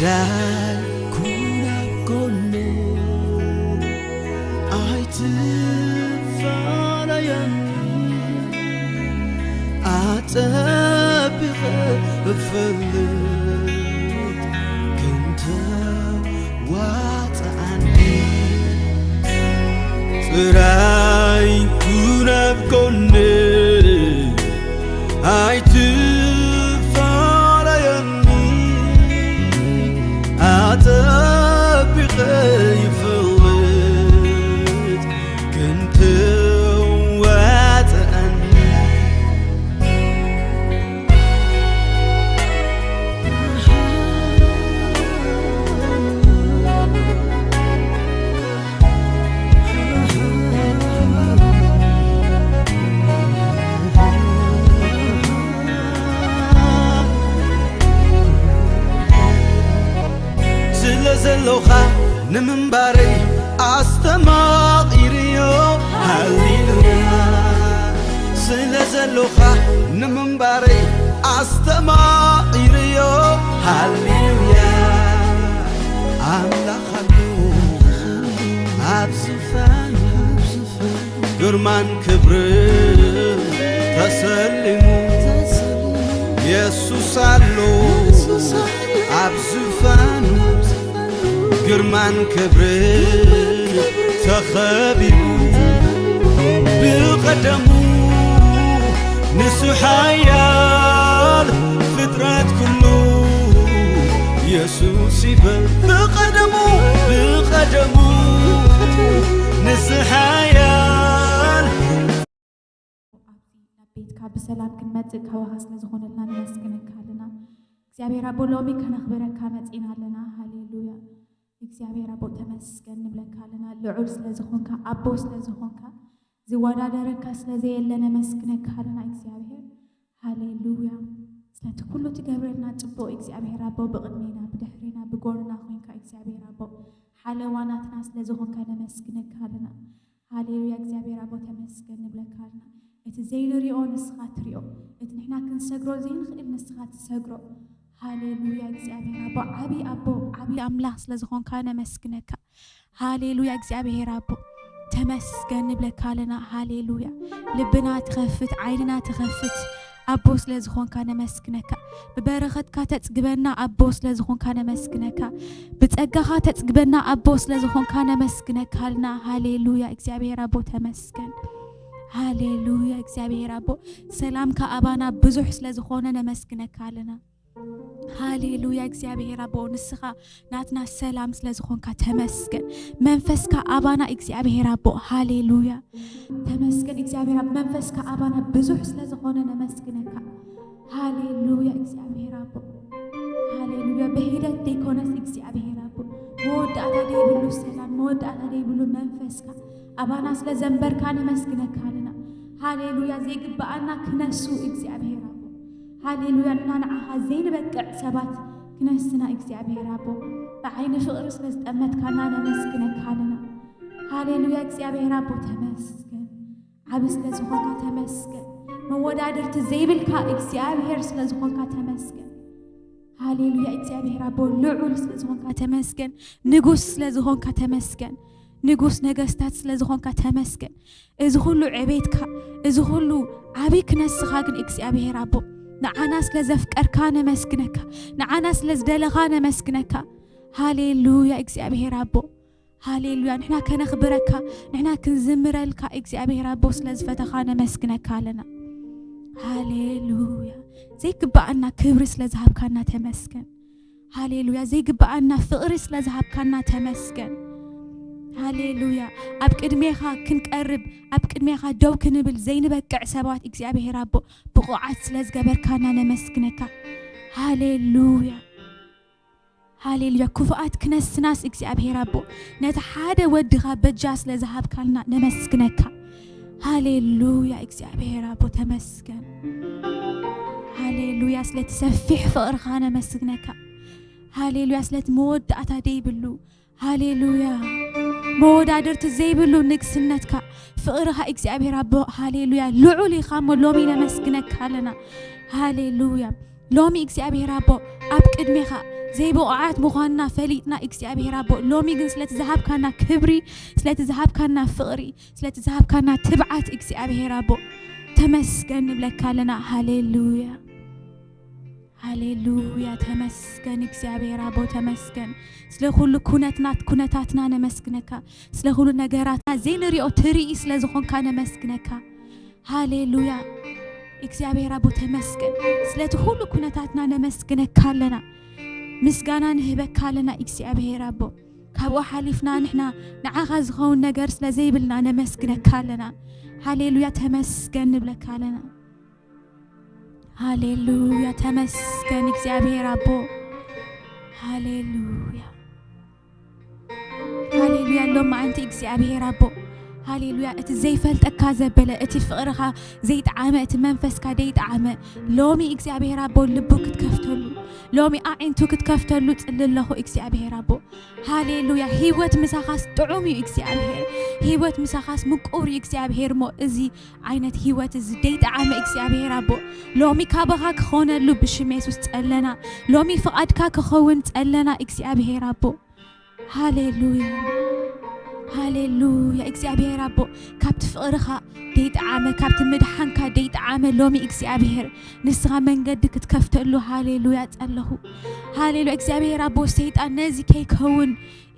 ዳይ ኩን ኣብ ጎነይ ኣይትፋለየኒ፣ ኣጸቢቐ እፈልጥ ክንተ ዋጽኣኒ። ጥራይ ኩን ኣብ ጎነይ ኣይትፋለየኒ፣ ኣጸቢቐ ይፈልጥ ክንተ ዋጽኣኒ። ስለ ዘሎኻ ንምንባረይ ኣስተማቒርዮ። ሃሌሉያ። ስለ ዘሎኻ ንምንባረይ ኣስተማቒርዮ። ሃሌሉያ። ኣምላኽ ኣሎ ኣብ ዝፋኑ፣ ግርማን ክብርን ተሰሊሙ። የሱስ ኣሎ ኣብ ዝፋኑ፣ ግርማን ክብርን ተኸቢቡ። ብቐደሙ ንሱ ሓያል፣ ፍጥረት ኩሉ የሱስ ይበል። ብቐደሙ፣ ብቐደሙ ንሱ ሓያል። ኣብዚ ናብ ቤትካ ብሰላም ክንመጽእ ካባኻ ስለ ዝኾነልና ነመስግነካ ኣለና። እግዚኣብሔር ኣቦ፣ ሎሚ ከነኽብረካ መጺና ኣለና። ሃሌሉያ። እግዚኣብሔር ኣቦ፣ ተመስገን ንብለካ ኣለና። ልዑል ስለ ዝኾንካ፣ ኣቦ ስለ ዝኾንካ፣ ዝወዳደረካ ስለ ዘየለ ነመስግነካ ኣለና እግዚኣብሔር። ሃሌሉያ። ስለቲ ኩሉ ትገብረልና ጽቡቕ እግዚኣብሔር ኣቦ፣ ብቕድሜና፣ ብድሕሬና፣ ብጎንና ኮይንካ እግዚኣብሔር ኣቦ፣ ሓለዋ ናትና ስለ ዝኾንካ ነመስግነካ ኣለና። ሃሌሉያ። እግዚኣብሔር ኣቦ፣ ተመስገን ንብለካ ኣለና። እቲ ዘይንሪኦ ንስኻ ትሪኦ፣ እቲ ንሕና ክንሰግሮ ዘይንኽእል ንስኻ ትሰግሮ። ሃሌሉያ። እግዚኣብሔር ኣቦ፣ ዓቢ ኣቦ፣ ዓቢ ኣምላኽ ስለ ዝኾንካ ነመስግነካ። ሃሌሉያ። እግዚኣብሔር ኣቦ፣ ተመስገን ንብለካ ኣለና። ሃሌሉያ። ልብና ትኸፍት፣ ዓይንና ትኸፍት ኣቦ ስለ ዝኾንካ ነመስግነካ። ብበረኸትካ ተጽግበና ኣቦ ስለ ዝኾንካ ነመስግነካ። ብጸጋኻ ተጽግበና ኣቦ ስለ ዝኾንካ ነመስግነካ ኣለና። ሃሌሉያ። እግዚኣብሔር ኣቦ፣ ተመስገን። ሃሌሉያ። እግዚኣብሔር ኣቦ፣ ሰላምካ ኣባና ብዙሕ ስለ ዝኾነ ነመስግነካ ኣለና። ሃሌሉያ። እግዚኣብሔር ኣቦ፣ ንስኻ ናትና ሰላም ስለ ዝኾንካ ተመስገን። መንፈስካ ኣባና እግዚኣብሔር ኣቦ፣ ሃሌሉያ። ተመስገን እግዚኣብሔር ኣቦ፣ መንፈስካ ኣባና ብዙሕ ስለ ዝኾነ ነመስግነካ። ሃሌሉያ። እግዚኣብሔር ኣቦ፣ ሃሌሉያ። ብሂደት ዘይኮነስ እግዚኣብሔር ኣቦ፣ መወዳእታ ዘይብሉ ሰላም፣ መወዳእታ ዘይብሉ መንፈስካ ኣባና ስለ ዘንበርካ ነመስግነካ ኣለና። ሃሌሉያ። ዘይግብኣና ክነሱ እግዚኣብሔር ኣቦ፣ ሃሌሉያ። ንሕና ንዓኻ ዘይንበቅዕ ሰባት ክነስና እግዚኣብሔር ኣቦ፣ ብዓይኒ ፍቕሪ ስለ ዝጠመትካና ነመስግነካ ኣለና። ሃሌሉያ። እግዚኣብሔር ኣቦ፣ ተመስገን። ዓቢ ስለ ዝኾንካ ተመስገን። መወዳድርቲ ዘይብልካ እግዚኣብሔር ስለ ዝኾንካ ተመስገን። ሃሌሉያ። እግዚኣብሔር ኣቦ፣ ልዑል ስለ ዝኾንካ ተመስገን። ንጉስ ስለ ዝኾንካ ተመስገን። ንጉስ ነገስታት ስለ ዝኾንካ ተመስገን። እዚ ኩሉ ዕቤትካ፣ እዚ ኩሉ ዓቢ ክነስኻ ግን እግዚኣብሔር ኣቦ፣ ንዓና ስለ ዘፍቀርካ ነመስግነካ። ንዓና ስለ ዝደለኻ ነመስግነካ። ሃሌሉያ። እግዚኣብሔር ኣቦ፣ ሃሌሉያ። ንሕና ከነኽብረካ፣ ንሕና ክንዝምረልካ እግዚኣብሔር ኣቦ ስለ ዝፈተኻ ነመስግነካ ኣለና። ሃሌሉያ። ዘይግብኣና ክብሪ ስለ ዝሃብካና ተመስገን። ሃሌሉያ። ዘይግብኣና ፍቕሪ ስለ ዝሃብካና ተመስገን። ሃሌሉያ። ኣብ ቅድሜኻ ክንቀርብ፣ ኣብ ቅድሜኻ ደው ክንብል ዘይንበቅዕ ሰባት እግዚኣብሔር ኣቦ ብቑዓት ስለ ዝገበርካና ነመስግነካ። ሃሌሉያ። ሃሌሉያ። ክፉኣት ክነስናስ እግዚኣብሔር ኣቦ ነቲ ሓደ ወድኻ በጃ ስለ ዝሃብካልና ነመስግነካ። ሃሌሉያ። እግዚኣብሔር ኣቦ ተመስገን። ሃሌሉያ። ስለቲ ሰፊሕ ፍቕርኻ ነመስግነካ። ሃሌሉያ። ስለቲ መወዳእታ ዘይብሉ፣ ሃሌሉያ፣ መወዳድርቲ ዘይብሉ ንግስነትካ፣ ፍቕርኻ እግዚኣብሔር ኣቦ፣ ሃሌሉያ፣ ልዑል ኢኻ እሞ ሎሚ ነመስግነካ ኣለና። ሃሌሉያ። ሎሚ እግዚኣብሔር ኣቦ ኣብ ቅድሜኻ ዘይብቑዓት ምዃንና ፈሊጥና እግዚኣብሔር ኣቦ፣ ሎሚ ግን ስለቲ ዝሃብካና ክብሪ፣ ስለቲ ዝሃብካና ፍቕሪ፣ ስለቲ ዝሃብካና ትብዓት እግዚኣብሔር ኣቦ ተመስገን ንብለካ ኣለና። ሃሌሉያ፣ ሃሌሉያ። ተመስገን እግዚኣብሔር ኣቦ፣ ተመስገን። ስለ ኩሉ ኩነትናት-፣ ኩነታትና ነመስግነካ። ስለ ኩሉ ነገራትና ዘይንሪኦ ትርኢ ስለ ዝኾንካ ነመስግነካ። ሃሌሉያ። እግዚኣብሔር ኣቦ ተመስገን። ስለቲ ኩሉ ኩነታትና ነመስግነካ ኣለና። ምስጋና ንህበካ ኣለና እግዚኣብሔር ኣቦ። ካብኡ ሓሊፍና ንሕና ንዓኻ ዝኸውን ነገር ስለ ዘይብልና ነመስግነካ ኣለና። ሃሌሉያ፣ ተመስገን ንብለካ ኣለና። ሃሌሉያ፣ ተመስገን እግዚኣብሔር ኣቦ። ሃሌሉያ፣ ሃሌሉያ። ሎም መዓንቲ እግዚኣብሔር ኣቦ፣ ሃሌሉያ። እቲ ዘይፈልጠካ ዘበለ፣ እቲ ፍቕርኻ ዘይጠዓመ፣ እቲ መንፈስካ ዘይጠዓመ፣ ሎሚ እግዚኣብሔር ኣቦ ልቡ ክትከፍተሉ፣ ሎሚ ኣዒንቱ ክትከፍተሉ ጽሊ ኣለኹ እግዚኣብሔር ኣቦ። ሃሌሉያ። ህይወት ምሳኻስ ጥዑም እዩ እግዚኣብሔር። ህይወት ምሳኻስ ምቁር እዩ እግዚኣብሔር። እሞ እዚ ዓይነት ህይወት እዚ ደይጠዓመ እግዚኣብሔር ኣቦ፣ ሎሚ ካባኻ ክኾነሉ ብሽም የሱስ ጸለና። ሎሚ ፍቓድካ ክኸውን ጸለና እግዚኣብሔር ኣቦ። ሃሌሉያ፣ ሃሌሉያ። እግዚኣብሔር ኣቦ፣ ካብቲ ፍቕርኻ ደይጠዓመ፣ ካብቲ ምድሓንካ ደይጠዓመ፣ ሎሚ እግዚኣብሔር ንስኻ መንገዲ ክትከፍተሉ፣ ሃሌሉያ፣ ጸለኹ። ሃሌሉያ። እግዚኣብሔር ኣቦ፣ ሰይጣን ነዚ ከይከውን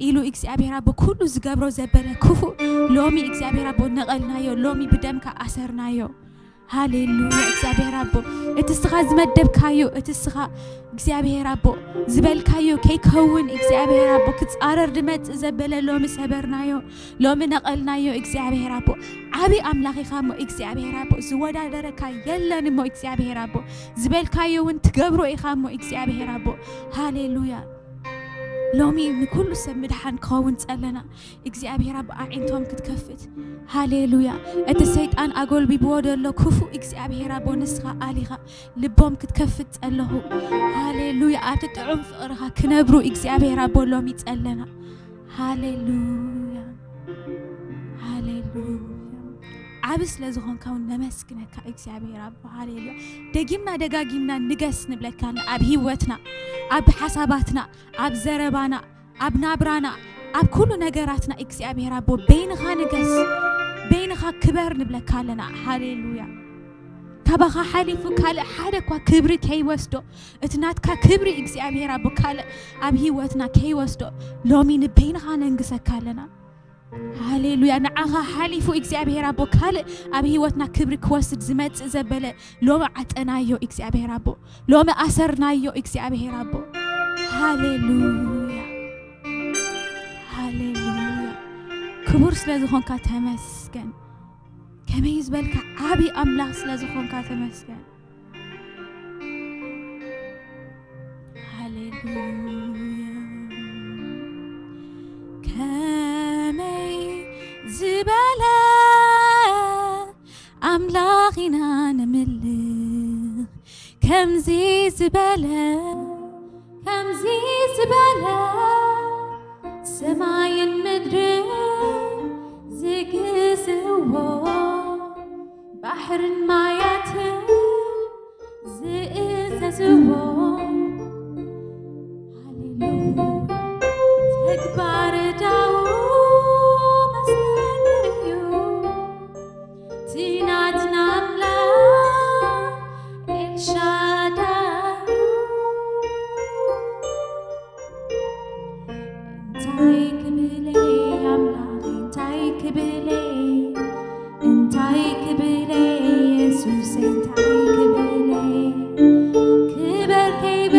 ኢሉ እግዚኣብሔር ኣቦ ኩሉ ዝገብሮ ዘበለ ክፉእ ሎሚ እግዚኣብሔር ኣቦ ነቐልናዮ፣ ሎሚ ብደምካ ኣሰርናዮ። ሃሌሉያ። እግዚኣብሔር ኣቦ፣ እቲ እስኻ ዝመደብካዮ፣ እቲ እስኻ እግዚኣብሔር ኣቦ ዝበልካዮ ከይከውን እግዚኣብሔር ኣቦ ክጻረር ድመጽእ ዘበለ ሎሚ ሰበርናዮ፣ ሎሚ ነቐልናዮ። እግዚኣብሔር ኣቦ ዓቢ ኣምላኽ ኢኻ እሞ እግዚኣብሔር ኣቦ ዝወዳደረካ የለን እሞ እግዚኣብሔር ኣቦ ዝበልካዮ እውን ትገብሮ ኢኻ እሞ እግዚኣብሔር ኣቦ። ሃሌሉያ። ሎሚ ንኩሉ ሰብ ምድሓን ክኸውን ጸለና። እግዚኣብሔር ኣቦ ኣዒንቶም ክትከፍት። ሃሌሉያ። እቲ ሰይጣን ኣጎልቢብዎ ዘሎ ክፉእ እግዚኣብሔር ኣቦ ንስኻ ኣሊኻ ልቦም ክትከፍት ጸለኹ። ሃሌሉያ። ኣብቲ ጥዑም ፍቕርኻ ክነብሩ እግዚኣብሔር ኣቦ ሎሚ ጸለና። ሃሌሉያ፣ ሃሌሉያ። ዓቢ ስለ ዝኾንካ እውን ነመስግነካ እግዚኣብሔር ኣቦ። ሃሌሉያ። ደጊምና ደጋጊምና ንገስ ንብለካ ኣለና። ኣብ ህይወትና፣ ኣብ ሓሳባትና፣ ኣብ ዘረባና፣ ኣብ ናብራና፣ ኣብ ኩሉ ነገራትና እግዚኣብሔር ኣቦ በይንኻ ንገስ፣ በይንኻ ክበር ንብለካ ኣለና። ሃሌሉያ። ካባኻ ሓሊፉ ካልእ ሓደ እኳ ክብሪ ከይወስዶ፣ እቲ ናትካ ክብሪ እግዚኣብሔር ኣቦ ካልእ ኣብ ህይወትና ከይወስዶ ሎሚ ንበይንኻ ነንግሰካ ኣለና። ሃሌሉያ። ንዓኻ ሓሊፉ እግዚኣብሔር ኣቦ ካልእ ኣብ ህይወትና ክብሪ ክወስድ ዝመጽእ ዘበለ ሎሚ ዓጠናዮ እግዚኣብሔር ኣቦ፣ ሎሚ ኣሰርናዮ እግዚኣብሔር ኣቦ። ሃሌሉያ፣ ሃሌሉያ። ክቡር ስለ ዝኾንካ ተመስገን። ከመይ ዝበልካ ዓቢ ኣምላኽ ስለ ዝኾንካ ተመስገን። ሃሌሉያ። ከመይ ዝበለ ኣምላኽ ኢና ነምልኽ፣ ከምዚ ዝበለ፣ ከምዚ ዝበለ፣ ሰማይን ምድርን ዝግዝእዎ፣ ባሕርን ማያትን ዝእዘዝዎ። ሃሌሉያ። ተግባር እዳኡ መስተንክር እዩ። እቲ ናትና ኣምላኽ ኤልሻዳይ። እንታይ ክብለይ ኣምላኽ፣ እንታይ ክብለይ፣ እንታይ ክብለይ የሱስ፣ እንታይ ክብለይ፣ ክበር ከይበ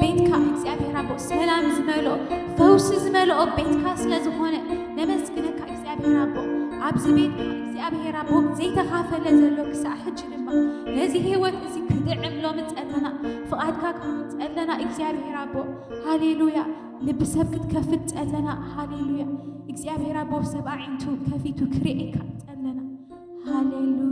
ቤትካ እግዚኣብሔር ኣቦ ሰላም ዝመልኦ፣ ፈውሲ ዝመልኦ ቤትካ ስለ ዝኾነ ነመስግነካ እግዚኣብሔር ኣቦ። ኣብዚ ቤትካ እግዚኣብሔር ኣቦ ዘይተኻፈለ ዘሎ ክሳዕ ሕጂ ድማ ነዚ ህይወት እዚ ክጥዕም ሎሚ ጸለና፣ ፍቓድካ ክንጸለና እግዚኣብሔር ኣቦ። ሃሌሉያ። ልቢ ሰብ ክትከፍት ጸለና። ሃሌሉያ። እግዚኣብሔር ኣቦ ሰብ ኣዒንቱ ከፊቱ ክርእየካ ጸለና። ሃሌሉያ።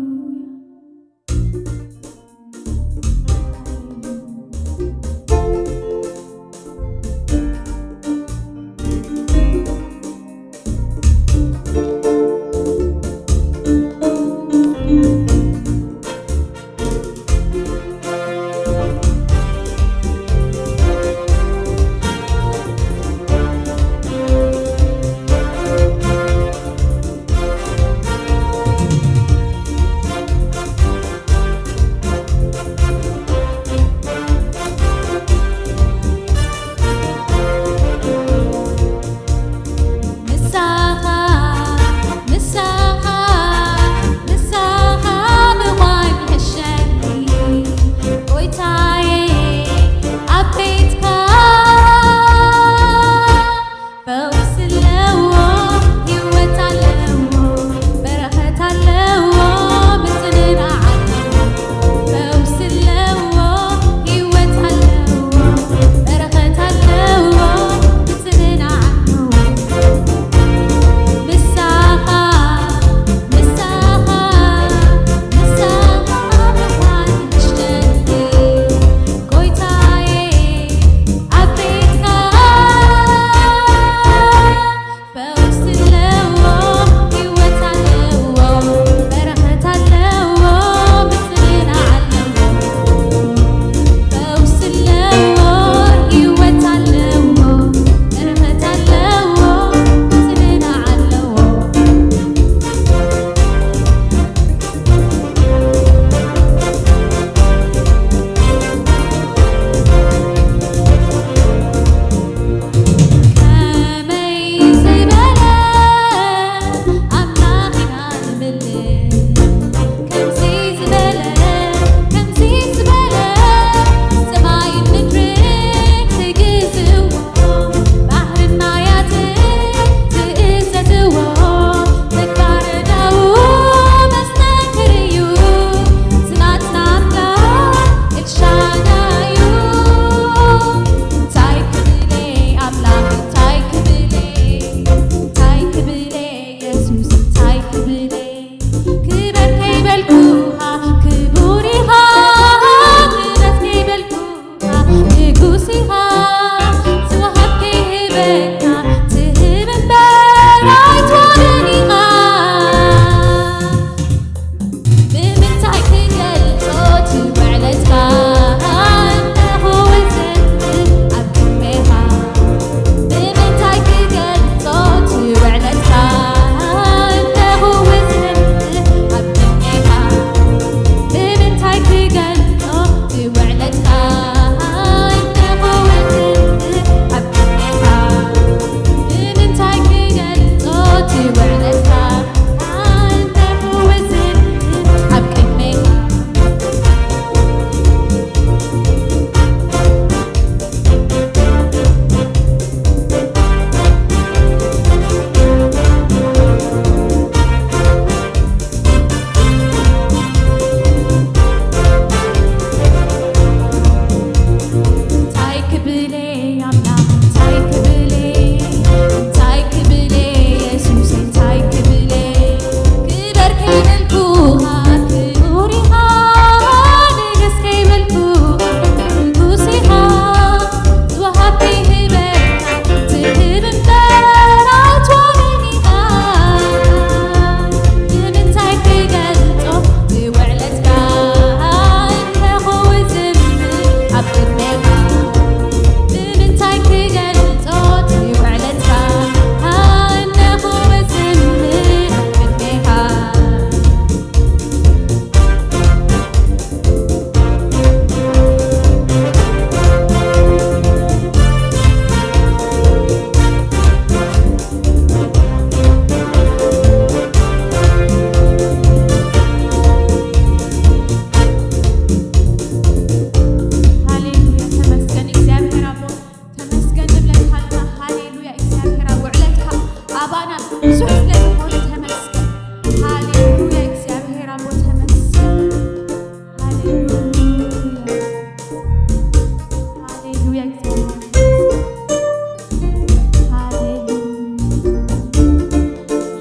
ሃሌሉያ።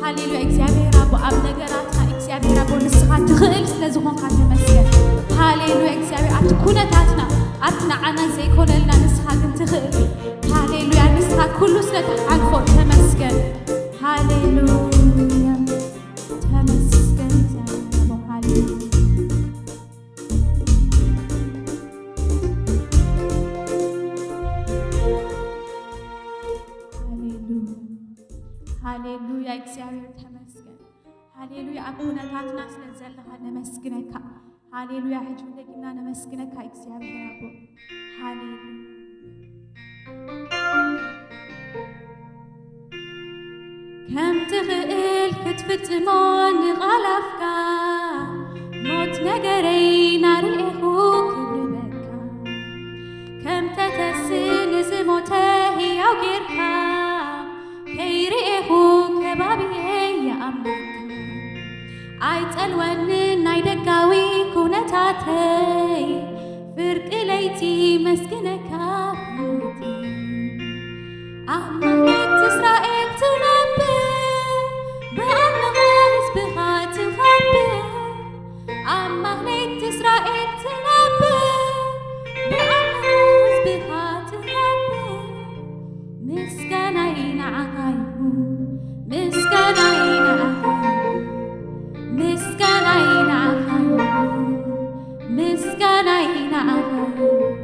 ሃሌሉያ። እግዚኣብሔር ኣቦ፣ ኣብ ነገራትና እግዚኣብሔር ኣቦ፣ ንስኻ ትኽእል ስለ ዝኾንካ ተመስገን። ሃሌሉያ። እግዚኣብሔር ኣብቲ ኩነታትና፣ ኣብቲ ንዓና ዘይኮነልና ንስኻ ግን ትኽእል። ሃሌሉያ። ንስኻ ኩሉ ስለ ትሓልፎ ተመስገን። ሃሌሉያ። ተመስገን እግዚኣብሔር ኣቦ። ሃሌሉያ። ሃሌሉያ። ሃሌሉያ። እግዚኣብሔር ተመስገን። ሃሌሉያ። ኣብ ኩነታትና ስለ ዘለኻ ነመስግነካ። ሃሌሉያ። ሕጂ እውን ደጊምና ነመስግነካ እግዚኣብሔር ኣቦ። ሃሌሉያ። ከም ትኽእል ክትፍጽሞ ንቓል ኣፍካ፣ ሞት ነገረይ ናርኤኹ ክብሪ በካ። ከም ተተስእ ንዝሞተ ህያው ጌርካ፣ ከይርኤኹ ከባቢየ ይኣምነካ። ኣይጸልወንን ናይ ደጋዊ ኩነታተይ፣ ፍርቂ ለይቲ መስግነካ ኩነተይ። ኣብ ማህሌት እስራኤል ትነብር፣ ብኣምልኾ ህዝብኻ ትኸብር። ኣብ ማህሌት እስራኤል ትነብር፣ ብኣምልኾ ህዝብኻ ትኸብር። ምስጋናይ ንዓኻ ይኹን፣ ምስጋናይ ንዓኻ ይኹን፣ ምስጋናይ ንዓኻ ይኹን፣ ምስጋናይ ንዓኻ ይኹን።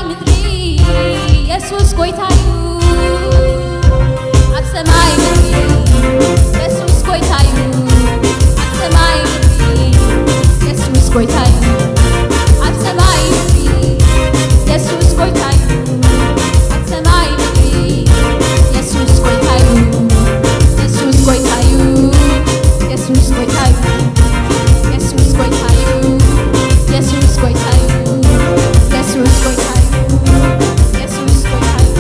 ምድሪ የሱስ ጎይታ እዩ። ኣብ ሰማይ ምድሪ የሱስ ጎይታ እዩ። ኣብ ሰማይ ምድሪ የሱስ ጎይታ እዩ። ኣብ ሰማይ ምድሪ የሱስ ጎይታ እዩ። ኣብ ሰማይ ምድሪ የሱስ ጎይታ እዩ። የሱስ ጎይታ እዩ። የሱስ ጎይታ እዩ። የሱስ ጎይታ እዩ። የሱስ ጎይታ እዩ። የሱስ ጎይታ እዩ። የሱስ ጎይታ እዩ።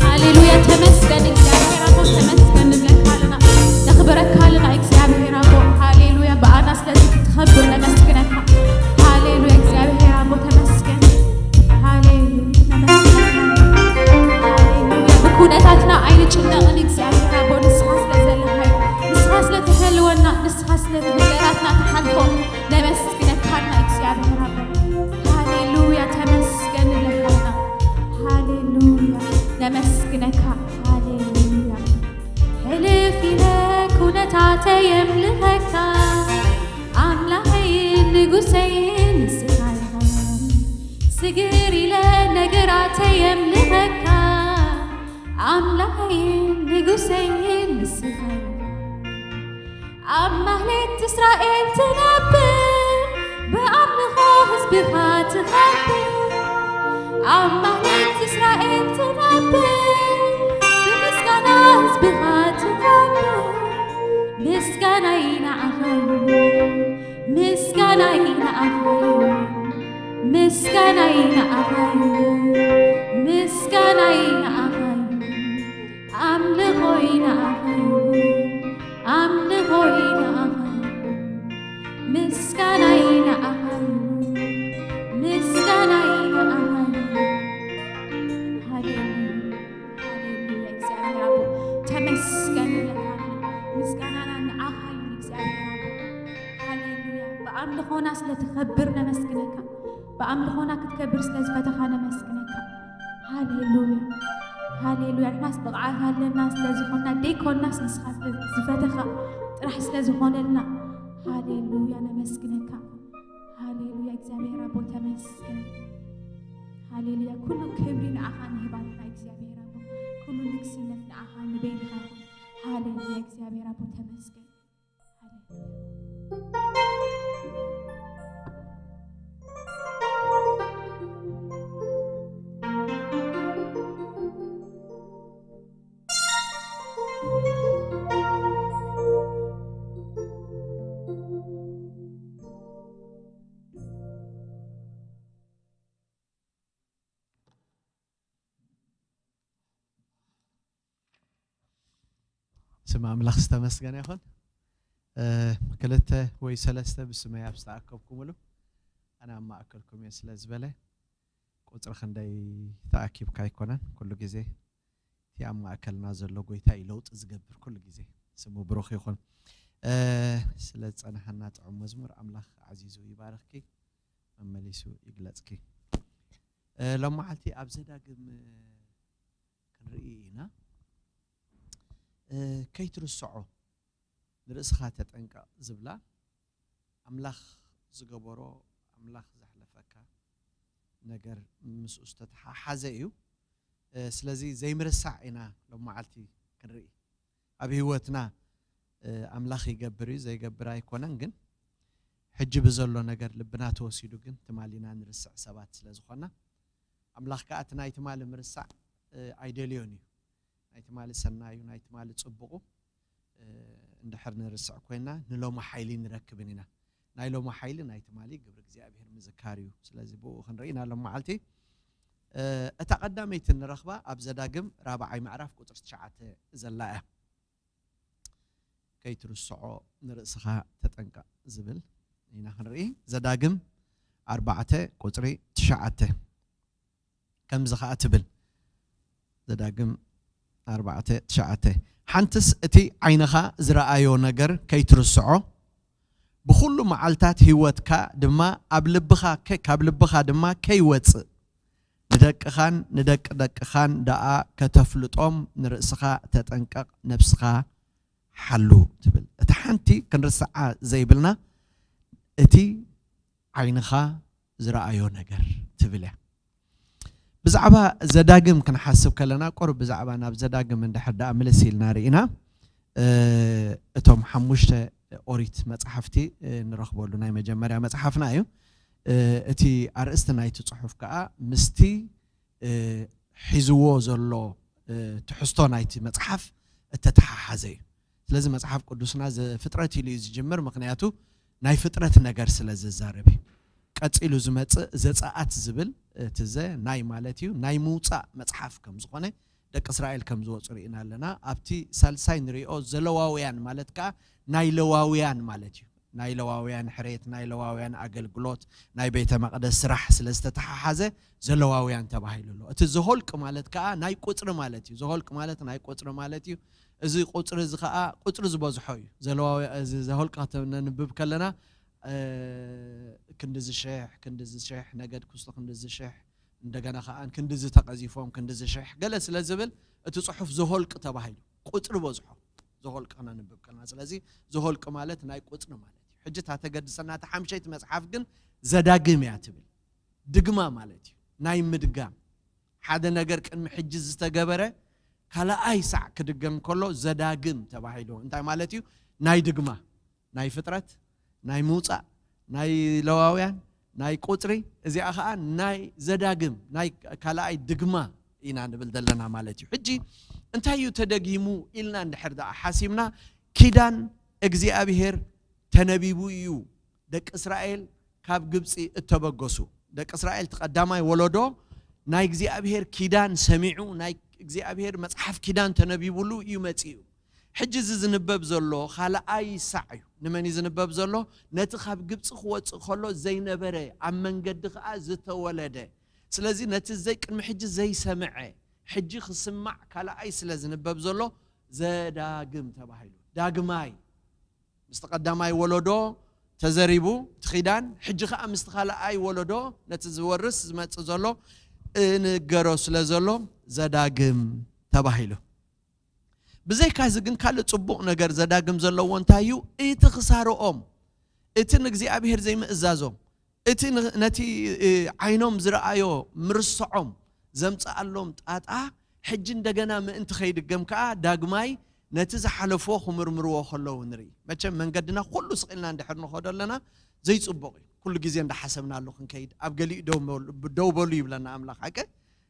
ሃሌሉያ፣ ተመስገን እግዚኣብሔር ኣቦ፣ ተመስገን ንብለካ ኣለና፣ ነኽብረካ ኣለና እግዚኣብሔር ኣቦ። ሃሌሉያ፣ ብኣና ስለዚ ክትኸብር ነመስግነካ። ሃሌሉያ፣ እግዚኣብሔር ኣቦ ተመስገን። ሃሌሉያ፣ ነመስግነካ። ሃሌሉያ፣ ብኩነታትና ኣይንጭነቕን እግዚኣብሔር ኣቦ፣ ንስኻ ስለ ዘለኻ እዩ። ንስኻ ስለ ትሕልወና፣ ንስኻ ስለ ነገራትና ትሓልፎ ነመስግነካ ኣለና እግዚኣብሔር ኣቦ። ሃሌሉያ፣ ተመስገን ንብለካ ኣለና። ሃሌሉያ፣ ነመስግነካ። ሃሌሉያ። ሕልፍ ኢለ ኩነታተይ የምልኸካ፣ ኣምላኸይን ንጉሰይን ንስኻ ኢኻ። ስግር ኢለ ነገራተይ የምልኸካ፣ ኣምላኸይን ንጉሰይን ንስኻ ኢኻ። ኣብ ማህሌት እስራኤል ትነብር፣ ብኣምልኾ ህዝብኻ ትኸብር። ኣብ ማህሌት እስራኤል ትነብር፣ ብምስጋና ህዝብኻ ትኸብር። ምስጋናይ ንዓኻ ይኹን፣ ምስጋናይ ንዓኻ ይኹን፣ ምስጋናይ ንዓኻ ይኹን፣ ምስጋናይ ንዓኻ ይኹን፣ ኣምልኾይ ንዓኻ ይኹን፣ ኣምልኾይ ንዓኻ ይኹን፣ ምስጋናይ ንዓኻ ይኹን፣ ምስጋናይ ንዓኻ ይኹን። ሃሌሉያ፣ ሃሌሉያ። እግዚኣብሔር ኣቦ ተመስገን ንብለካ ኣለና። ምስጋናና ንዓኻ እዩ እግዚኣብሔር ኣቦ። ሃሌሉያ። ብኣምልኾና ስለ ትኸብር ነመስግነካ። ብኣምልኾና ክትከብር ስለ ዝፈተኻ ነመስግነካ። ሃሌሉያ፣ ሃሌሉያ። ንሕናስ ብቕዓት ኣለና ስለ ዝኾንና ደይኮንናስ ንስኻ ስለ ዝፈተኻ ጥራሕ ስለ ዝኾነልና። ሃሌሉያ፣ ነመስግነካ። ሃሌሉያ፣ እግዚኣብሔር ኣቦ ተመስገን። ሃሌሉያ፣ ኩሉ ክብሪ ንዓኻ ንህብ ኣለና እግዚኣብሔር ኣቦ። ኩሉ ንግስነት ንዓኻ ንበይንኻ ይኹን። ሃሌሉያ፣ እግዚኣብሔር ኣቦ ተመስገን። ስም ኣምላኽ ዝተመስገነ ይኹን። እ፣ ክልተ ወይ ሰለስተ ብስመይ ኣብ ዝተኣከብኩምሉ ኣነ ኣብ ማእከልኩም እየ ስለ ዝበለ፣ ቁጽሪ ክንደይ ተኣኪብካ ኣይኮነን። ኩሉ ግዜ እቲ ኣብ ማእከልና ዘሎ ጎይታ እዩ ለውጢ ዝገብር ኩሉ ግዜ። ስሙ ብሩኽ ይኹን። እ፣ ስለ ዝጸናሓና ጥዑም መዝሙር ኣምላኽ ኣዕዚዙ ይባርኽኪ፣ መመሊሱ ይግለጽኪ። እ፣ ሎም መዓልቲ ኣብ ዘዳግም ክንርኢ ኢና። እ፣ ከይትርስዖ ንርእስኻ ተጠንቀቕ ዝብላ ኣምላኽ ዝገበሮ፣ ኣምላኽ ዘሕለፈካ ነገር ምስኡ ዝተተሓሓዘ እዩ። እ፣ ስለዚ ዘይምርሳዕ ኢና ሎም መዓልቲ ክንርኢ። ኣብ ህይወትና፣ እ፣ ኣምላኽ ይገብር እዩ፣ ዘይገብር ኣይኮነን። ግን ሕጂ ብዘሎ ነገር ልብና ተወሲዱ ግን ትማሊና ንርስዕ ሰባት ስለ ዝኾንና ኣምላኽ ከኣ እቲ ናይ ትማሊ ምርሳዕ፣ እ፣ ኣይደልዮን እዩ። ናይ ትማሊ ሰናዩ፣ ናይ ትማሊ ጽቡቑ፣ እ፣ እንድሕር ንርስዕ ኮይና ንሎሚ ሓይሊ ንረክብን ኢና። ናይ ሎሚ ሓይሊ ናይ ትማሊ ግብሪ እግዚኣብሔር ምዝካር እዩ። ስለዚ ብኡ ክንርኢ ኢና ሎም መዓልቲ። እ፣ እታ ቀዳመይቲ ንረኽባ ኣብ ዘዳግም ራብዓይ ምዕራፍ ቁጽሪ ትሽዓተ ዘላ እያ። ከይትርስዖ ንርእስኻ ተጠንቀቕ ዝብል ኢና ክንርኢ። ዘዳግም ኣርባዕተ ቁጽሪ ትሽዓተ። ከምዚ ኸዓ ትብል። ዘዳግም ኣርባዕተ ትሽዓተ ሓንትስ እቲ ዓይንኻ ዝረኣዮ ነገር ከይትርስዖ፣ ብኹሉ መዓልታት ህይወትካ ድማ ኣብ ልብኻ ከ-፣ ካብ ልብኻ ድማ ከይወጽእ፣ ንደቅኻን ንደቂ ደቅኻን ደኣ ከተፍልጦም ንርእስኻ ተጠንቀቕ፣ ነብስኻ ሓሉ ትብል። እቲ ሓንቲ ክንርስዓ ዘይብልና እቲ ዓይንኻ ዝረኣዮ ነገር ትብል እያ። ብዛዕባ ዘዳግም ክንሓስብ ከለና፣ ቁሩብ ብዛዕባ ናብ ዘዳግም እንድሕር ደኣ ምልስ ኢልና ርኢና፣ እ፣ እቶም ሓሙሽተ ኦሪት መጽሓፍቲ፣ እ፣ ንረኽበሉ ናይ መጀመርያ መጽሓፍና እዩ። እ፣ እቲ ኣርእስቲ ናይቲ ጽሑፍ ከኣ ምስቲ፣ እ፣ ሒዝዎ ዘሎ፣ እ፣ ትሕዝቶ ናይቲ መጽሓፍ እተተሓሓዘ እዩ። ስለዚ መጽሓፍ ቅዱስና ዘፍጥረት ኢሉ እዩ ዝጅምር፣ ምኽንያቱ ናይ ፍጥረት ነገር ስለ ዝዛረብ እዩ። ቀጺሉ ዝመጽእ ዘጸኣት ዝብል፣ እቲ ዘ ናይ ማለት እዩ፣ ናይ ምውጻእ መጽሓፍ ከም ዝኾነ፣ ደቂ እስራኤል ከም ዝወጹ ርኢና ኣለና። ኣብቲ ሳልሳይ ንሪኦ ዘለዋውያን ማለት ከኣ ናይ ለዋውያን ማለት እዩ። ናይ ለዋውያን ሕሬት፣ ናይ ለዋውያን ኣገልግሎት፣ ናይ ቤተ መቕደስ ስራሕ ስለ ዝተተሓሓዘ ዘለዋውያን ተባሂሉ ኣሎ። እቲ ዘሆልቅ ማለት ከኣ ናይ ቁጽሪ ማለት እዩ። ዘሆልቅ ማለት ናይ ቁጽሪ ማለት እዩ። እዚ ቁጽሪ እዚ ከኣ ቁጽሪ ዝበዝሖ እዩ። ዘለዋውያ-፣ እዚ ዘሆልቅ ከተነንብብ ከለና፣ እ፣ ክንዲ ዝሽሕ፣ ክንዲ ዝሽሕ፣ ነገድ ክስቶ ክንዲ ዝሽሕ፣ እንደገና ከኣ ክንዲ ዝተቐዚፎም፣ ክንዲ ዝሽሕ፣ ገለ ስለ ዝብል እቲ ጽሑፍ ዘሆልቅ ተባሂሉ። ቁጽሪ በዝሖ። ዘሆልቅ ክነንብብ ከለና። ስለዚ ዘሆልቅ ማለት ናይ ቁጽሪ ማለት እዩ። ሕጂ እታ ተገድሰና እታ ሓምሸይቲ መጽሓፍ ግን ዘዳግም እያ ትብል። ድግማ ማለት እዩ። ናይ ምድጋም። ሓደ ነገር ቅድሚ ሕጂ ዝተገበረ ካልኣይ ሳዕ ክድገም ከሎ ዘዳግም ተባሂሉ። እንታይ ማለት እዩ? ናይ ድግማ። ናይ ፍጥረት፣ ናይ ምውጻእ፣ ናይ ለዋውያን፣ ናይ ቁጽሪ፣ እዚኣ ኸኣ ናይ ዘዳግም፣ ናይ ካልኣይ ድግማ ኢና ንብል ዘለና ማለት እዩ። ሕጂ እንታይ እዩ ተደጊሙ ኢልና እንድሕር ደኣ ሓሲብና፣ ኪዳን እግዚኣብሔር ተነቢቡ እዩ ደቂ እስራኤል ካብ ግብጺ እተበገሱ። ደቂ እስራኤል እቲ ቀዳማይ ወለዶ ናይ እግዚኣብሔር ኪዳን ሰሚዑ፣ ናይ እግዚኣብሔር መጽሓፍ ኪዳን ተነቢቡሉ እዩ መጺኡ። ሕጂ እዚ ዝንበብ ዘሎ ካልኣይ ሳዕ እዩ። ንመን እዩ ዝንበብ ዘሎ? ነቲ ካብ ግብጺ ክወጽእ ከሎ ዘይነበረ፣ ኣብ መንገዲ ከኣ ዝተወለደ። ስለዚ ነቲ ዘይ-፣ ቅድሚ ሕጂ ዘይሰምዐ፣ ሕጂ ክስማዕ ካልኣይ ስለ ዝንበብ ዘሎ ዘዳግም ተባሂሉ። ዳግማይ ምስቲ ቀዳማይ ወለዶ ተዘሪቡ እቲ ኪዳን፣ ሕጂ ከኣ ምስቲ ካልኣይ ወለዶ ነቲ ዝወርስ ዝመጽእ ዘሎ እንገሮ ስለ ዘሎ ዘዳግም ተባሂሉ። ብዘይካዚ ግን ካልእ ጽቡቕ ነገር ዘዳግም ዘለዎ እንታይ እዩ? እቲ ክሳርኦም፣ እቲ ንእግዚኣብሔር ዘይምእዛዞም፣ እቲ ን-፣ ነቲ፣ እ፣ ዓይኖም ዝረኣዮ ምርስዖም ዘምጽኣሎም ጣጣ፣ ሕጂ እንደገና ምእንቲ ከይድገም ከኣ ዳግማይ ነቲ ዝሓለፍዎ ክምርምርዎ ከለዉ ንርኢ። መቸም መንገድና ኩሉ ስቕ ኢልና እንድሕር ንኸዶ ኣለና፣ ዘይጽቡቕ እዩ። ኩሉ ግዜ እንዳሓሰብናሉ ክንከይድ፣ ኣብ ገሊኡ ደው በሉ፣ ደው በሉ ይብለና ኣምላኽ። ሓቂ?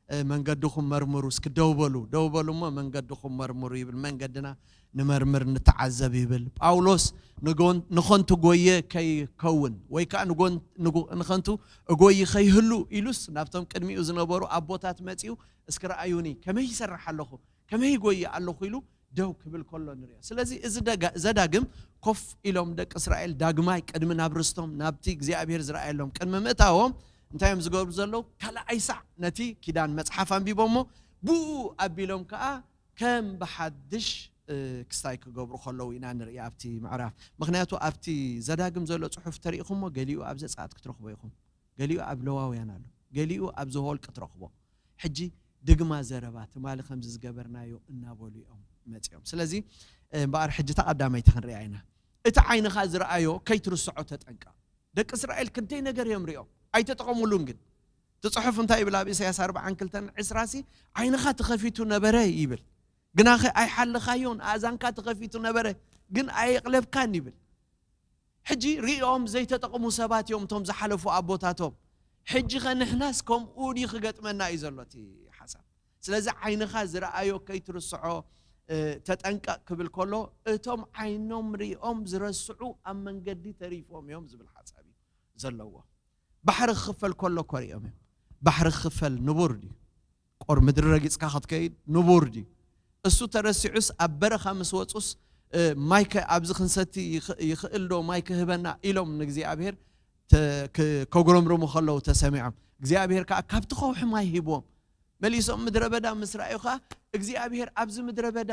እ፣ መንገድኹም መርምሩ፣ እስኪ ደው በሉ፣ ደው በሉ እሞ መንገድኹም መርምሩ ይብል። መንገድና ንመርምር፣ ንተዓዘብ ይብል። ጳውሎስ ንጎን-፣ ንኸንቱ ጎየ ከይከውን ወይ ከኣ ንጎን-፣ ንጉ-፣ ንኸንቱ እጎይ ከይህሉ ኢሉስ ናብቶም ቅድሚኡ ዝነበሩ ኣቦታት መጺኡ፣ እስኪ ረኣዩኒ፣ ከመይ ይሰርሕ ኣለኹ፣ ከመይ ይጎይ ኣለኹ ኢሉ ደው ክብል ከሎ ንሪኦ። ስለዚ እዚ ደጋ-፣ ዘዳግም ኮፍ ኢሎም ደቂ እስራኤል ዳግማይ ቅድሚ ናብ ርስቶም፣ ናብቲ እግዚኣብሔር ዝረኣየሎም ቅድሚ ምእታዎም እንታይ እዮም ዝገብሩ ዘለዉ? ካልኣይ ሳዕ ነቲ ኪዳን መጽሓፍ ኣንቢቦሞ፣ ብኡ ኣቢሎም ከኣ ከም ብሓድሽ፣ እ፣ ክስታይ ክገብሩ ከለዉ ኢና ንርኢ ኣብቲ ምዕራፍ። ምኽንያቱ ኣብቲ ዘዳግም ዘሎ ጽሑፍ ተሪኢኹሞ፣ ገሊኡ ኣብ ዘጸኣት ክትረኽቦ ኢኹም፣ ገሊኡ ኣብ ለዋውያን ኣሎ፣ ገሊኡ ኣብ ዘሆልቅ ትረኽቦ። ሕጂ ድግማ ዘረባ ትማሊ ከምዚ ዝገበርናዮ እናበሉ እዮም መጺኦም። ስለዚ፣ እ፣ እምበኣር ሕጂ እታ ቀዳመይቲ ክንሪኣ ኢና። እቲ ዓይንኻ ዝረኣዮ ከይትርስዖ ተጠንቀቕ። ደቂ እስራኤል ክንደይ ነገር እዮም ሪኦም፣ ኣይተጠቐሙሉን። ግን እቲ ጽሑፍ እንታይ ይብል? ኣብ ኢሳያስ ኣርብዓን ክልተን ዕስራ ሲ ዓይንኻ ተኸፊቱ ነበረ ይብል። ግናኸ ኣይሓለኻዮን፣ ኣእዛንካ ተኸፊቱ ነበረ፣ ግን ኣየቕለብካን ይብል። ሕጂ ሪኦም ዘይተጠቕሙ ሰባት እዮም እቶም ዝሓለፉ ኣቦታቶም። ሕጂ ኸ ንሕናስ ከምኡ ድዩ ክገጥመና እዩ ዘሎ እቲ ሓሳብ። ስለዚ ዓይንኻ ዝረኣዮ ከይትርስዖ፣ እ፣ ተጠንቀቕ ክብል ከሎ፣ እቶም ዓይኖም ሪኦም ዝረስዑ ኣብ መንገዲ ተሪፎም እዮም ዝብል ሓሳብ እዩ ዘለዎ። ባሕሪ ክኽፈል ከሎ እኮ ሪኦም እዮም። ባሕሪ ክኽፈል ንቡር ድዩ? ቁር ምድሪ ረጊጽካ ክትከይድ ንቡር ድዩ? እሱ ተረሲዑስ ኣብ በረኻ ምስ ወጹስ፣ እ፣ ማይ ከ-፣ ኣብዚ ክንሰቲ ይኽ-፣ ይኽእል ዶ ማይ ክህበና ኢሎም ንእግዚኣብሔር ተ-፣ ክ-፣ ከጉረምርሙ ከለዉ ተሰሚዖም። እግዚኣብሔር ከኣ ካብቲ ከውሒ ማይ ሂብዎም። መሊሶም ምድረ በዳ ምስ ረኣዩ ኸዓ እግዚኣብሔር ኣብዚ ምድረ በዳ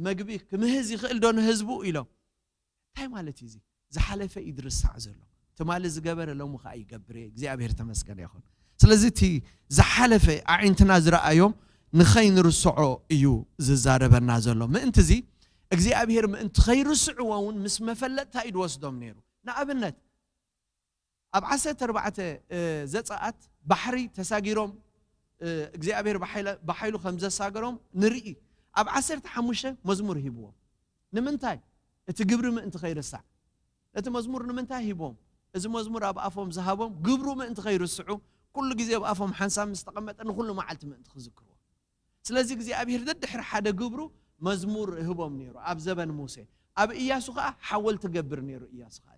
መግቢ ክምህዝ ይኽእል ዶ ንህዝቡ ኢሎም። እንታይ ማለት እዩ እዚ? ዝሓለፈ እዩ ዝርሳዕ ዘሎ። ትማሊ ዝገበረ ሎሚ ከዓ ይገብር እየ። እግዚኣብሔር ተመስገን ይኹን። ስለዚ እቲ ዝሓለፈ ኣዒንትና ዝረኣዮም ንኸይንርስዖ እዩ ዝዛረበና ዘሎ። ምእንቲ እዚ እግዚኣብሔር ምእንቲ ከይርስዕዎ እውን ምስ መፈለጥታ እዩ ዝወስዶም ነይሩ። ንኣብነት ኣብ ዓሰርተ ኣርባዕተ ዘፀኣት ባሕሪ ተሳጊሮም እግዚኣብሔር ብሓይሉ ከም ዘሳገሮም ንርኢ። ኣብ ዓሰርተ ሓሙሽተ መዝሙር ሂብዎም። ንምንታይ? እቲ ግብሪ ምእንቲ ከይርሳዕ። ነቲ መዝሙር ንምንታይ ሂቦም? እዚ መዝሙር ኣብ ኣፎም ዝሃቦም ግብሩ ምእንቲ ከይርስዑ፣ ኩሉ ግዜ ኣብ ኣፎም ሓንሳብ ምስ ተቐመጠ ንኹሉ መዓልቲ ምእንቲ ክዝክርዎ። ስለዚ እግዚኣብሔር ደድሕሪ ሓደ ግብሩ መዝሙር ህቦም ነይሩ ኣብ ዘበን ሙሴ። ኣብ እያሱ ከዓ ሓወልቲ ገብር ነይሩ እያሱ ከዓ።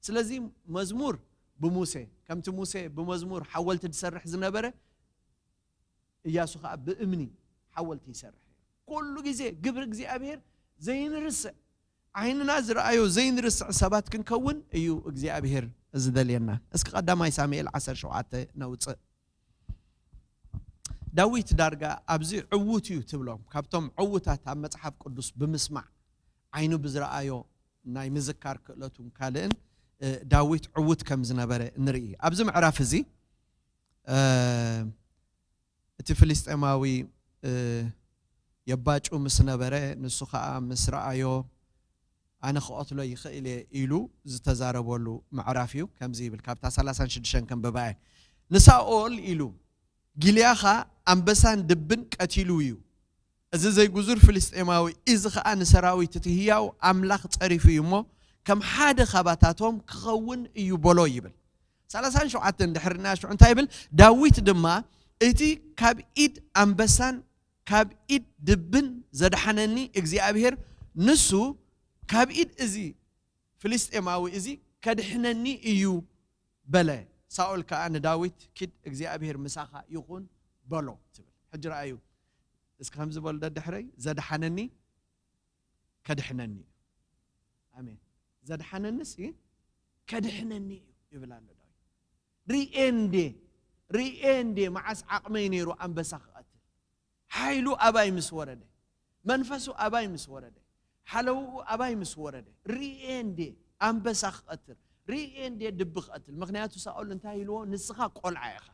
ስለዚ መዝሙር ብሙሴ፣ ከምቲ ሙሴ ብመዝሙር ሓወልቲ ዝሰርሕ ዝነበረ፣ እያሱ ከዓ ብእምኒ ሓወልቲ ይሰርሕ ነይሩ። ኩሉ ግዜ ግብሪ እግዚኣብሔር ዘይንርስዕ፣ ዓይንና ዝረኣዮ ዘይንርስዕ ሰባት ክንከውን እዩ እግዚኣብሔር ዝደልየና። እስኪ ቀዳማይ ሳሙኤል ዓሰርተ ሸውዓተ ነውፅእ። ዳዊት ዳርጋ ኣብዚ ዕዉት እዩ ትብሎም። ካብቶም ዕዉታት ኣብ መጽሓፍ ቅዱስ ብምስማዕ ዓይኑ ብዝረኣዮ ናይ ምዝካር ክእለቱን ካልእን እ፣ ዳዊት ዕዉት ከም ዝነበረ ንርኢ። ኣብዚ ምዕራፍ እዚ እ፣ እቲ ፍልስጤማዊ እ፣ የባጩ ምስ ነበረ ንሱ ኸኣ ምስ ረኣዮ ኣነ ክቐትሎ ይኽእል እየ ኢሉ ዝተዛረበሉ ምዕራፍ እዩ። ከምዚ ይብል፣ ካብታ ሰላሳን ሽዱሽተን ከንብባ እየ። ንሳኦል ኢሉ ጊልያኻ ኣንበሳን ድብን ቀቲሉ እዩ። እዚ ዘይጉዙር ፍልስጤማዊ፣ እዚ ኸኣ ንሰራዊት እቲ ህያው ኣምላኽ ጸሪፉ እዩ እሞ፣ ከም ሓደ ኻባታቶም ክኸውን እዩ በሎ ይብል። ሰላሳን ሸውዓተን ድሕሪ ናይ ሽዑ እንታይ ይብል? ዳዊት ድማ፣ እቲ ካብ ኢድ ኣንበሳን ካብ ኢድ ድብን ዘድሓነኒ እግዚኣብሔር፣ ንሱ ካብ ኢድ እዚ ፍልስጤማዊ እዚ ከድሕነኒ እዩ በለ። ሳኦል ከኣ ንዳዊት፣ ኪድ እግዚኣብሔር ምሳኻ ይኹን በሎ ትብል። ሕጂ ረኣዩ፣ እስኪ ከምዚ በሉ ደድሕረይ፣ ዘድሓነኒ ከድሕነኒ እዩ። ኣሜን። ዘድሓነንስ ከድሕነኒ እዩ ይብል ኣሎ ዳዊት። ርእየ እንዴ፣ ርእየ እንዴ መዓስ ዓቕመይ ነይሩ ኣንበሳ ክቐትል። ሓይሉ ኣባይ ምስ ወረደ፣ መንፈሱ ኣባይ ምስ ወረደ፣ ሓለውኡ ኣባይ ምስ ወረደ፣ ርእየ እንዴ ኣንበሳ ክቐትል፣ ርእየ እንዴ ድቢ ክቐትል። ምኽንያቱ ሳኦል እንታይ ኢልዎ? ንስኻ ቆልዓ ኢኻ።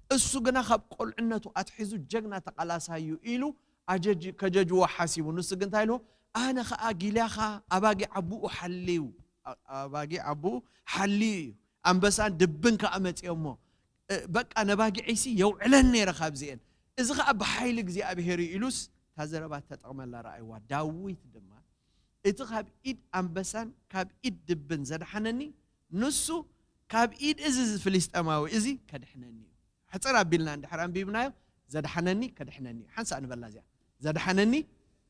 እሱ ግና ካብ ቆልዕነቱ ኣትሒዙ ጀግና ተቓላሳይ እዩ ኢሉ ኣጀጅ-፣ ከጀጅዎ ሓሲቡ። ንሱ ግን እንታይ ኢልዎ? ኣነ ኸኣ ጊልያኻ ኣባጊዕ ኣቦኡ ሓልዩ፣ ኣ-፣ ኣባጊዕ ኣቦኡ ሓልዩ እዩ። ኣንበሳን ድብን ከኣ መጺኦሞ። እ፣ በቃ ነባጊዐይሲ የውዕለን ነይረ ካብዚኤን። እዚ ኸኣ ብሓይሊ እግዚኣብሔር እዩ ኢሉስ እታ ዘረባ ተጠቕመላ ረኣይዋ። ዳዊት ድማ እቲ ካብ ኢድ ኣንበሳን ካብ ኢድ ድብን ዘድሓነኒ ንሱ ካብ ኢድ እዚ ፍልስጤማዊ እዚ ከድሕነኒ እዩ። ሕጽር ኣቢልና እንድሕር ኣንቢብናዮ፣ ዘድሓነኒ ከድሕነኒ እዩ። ሓንሳእ ንበላ እዚኣ። ዘድሓነኒ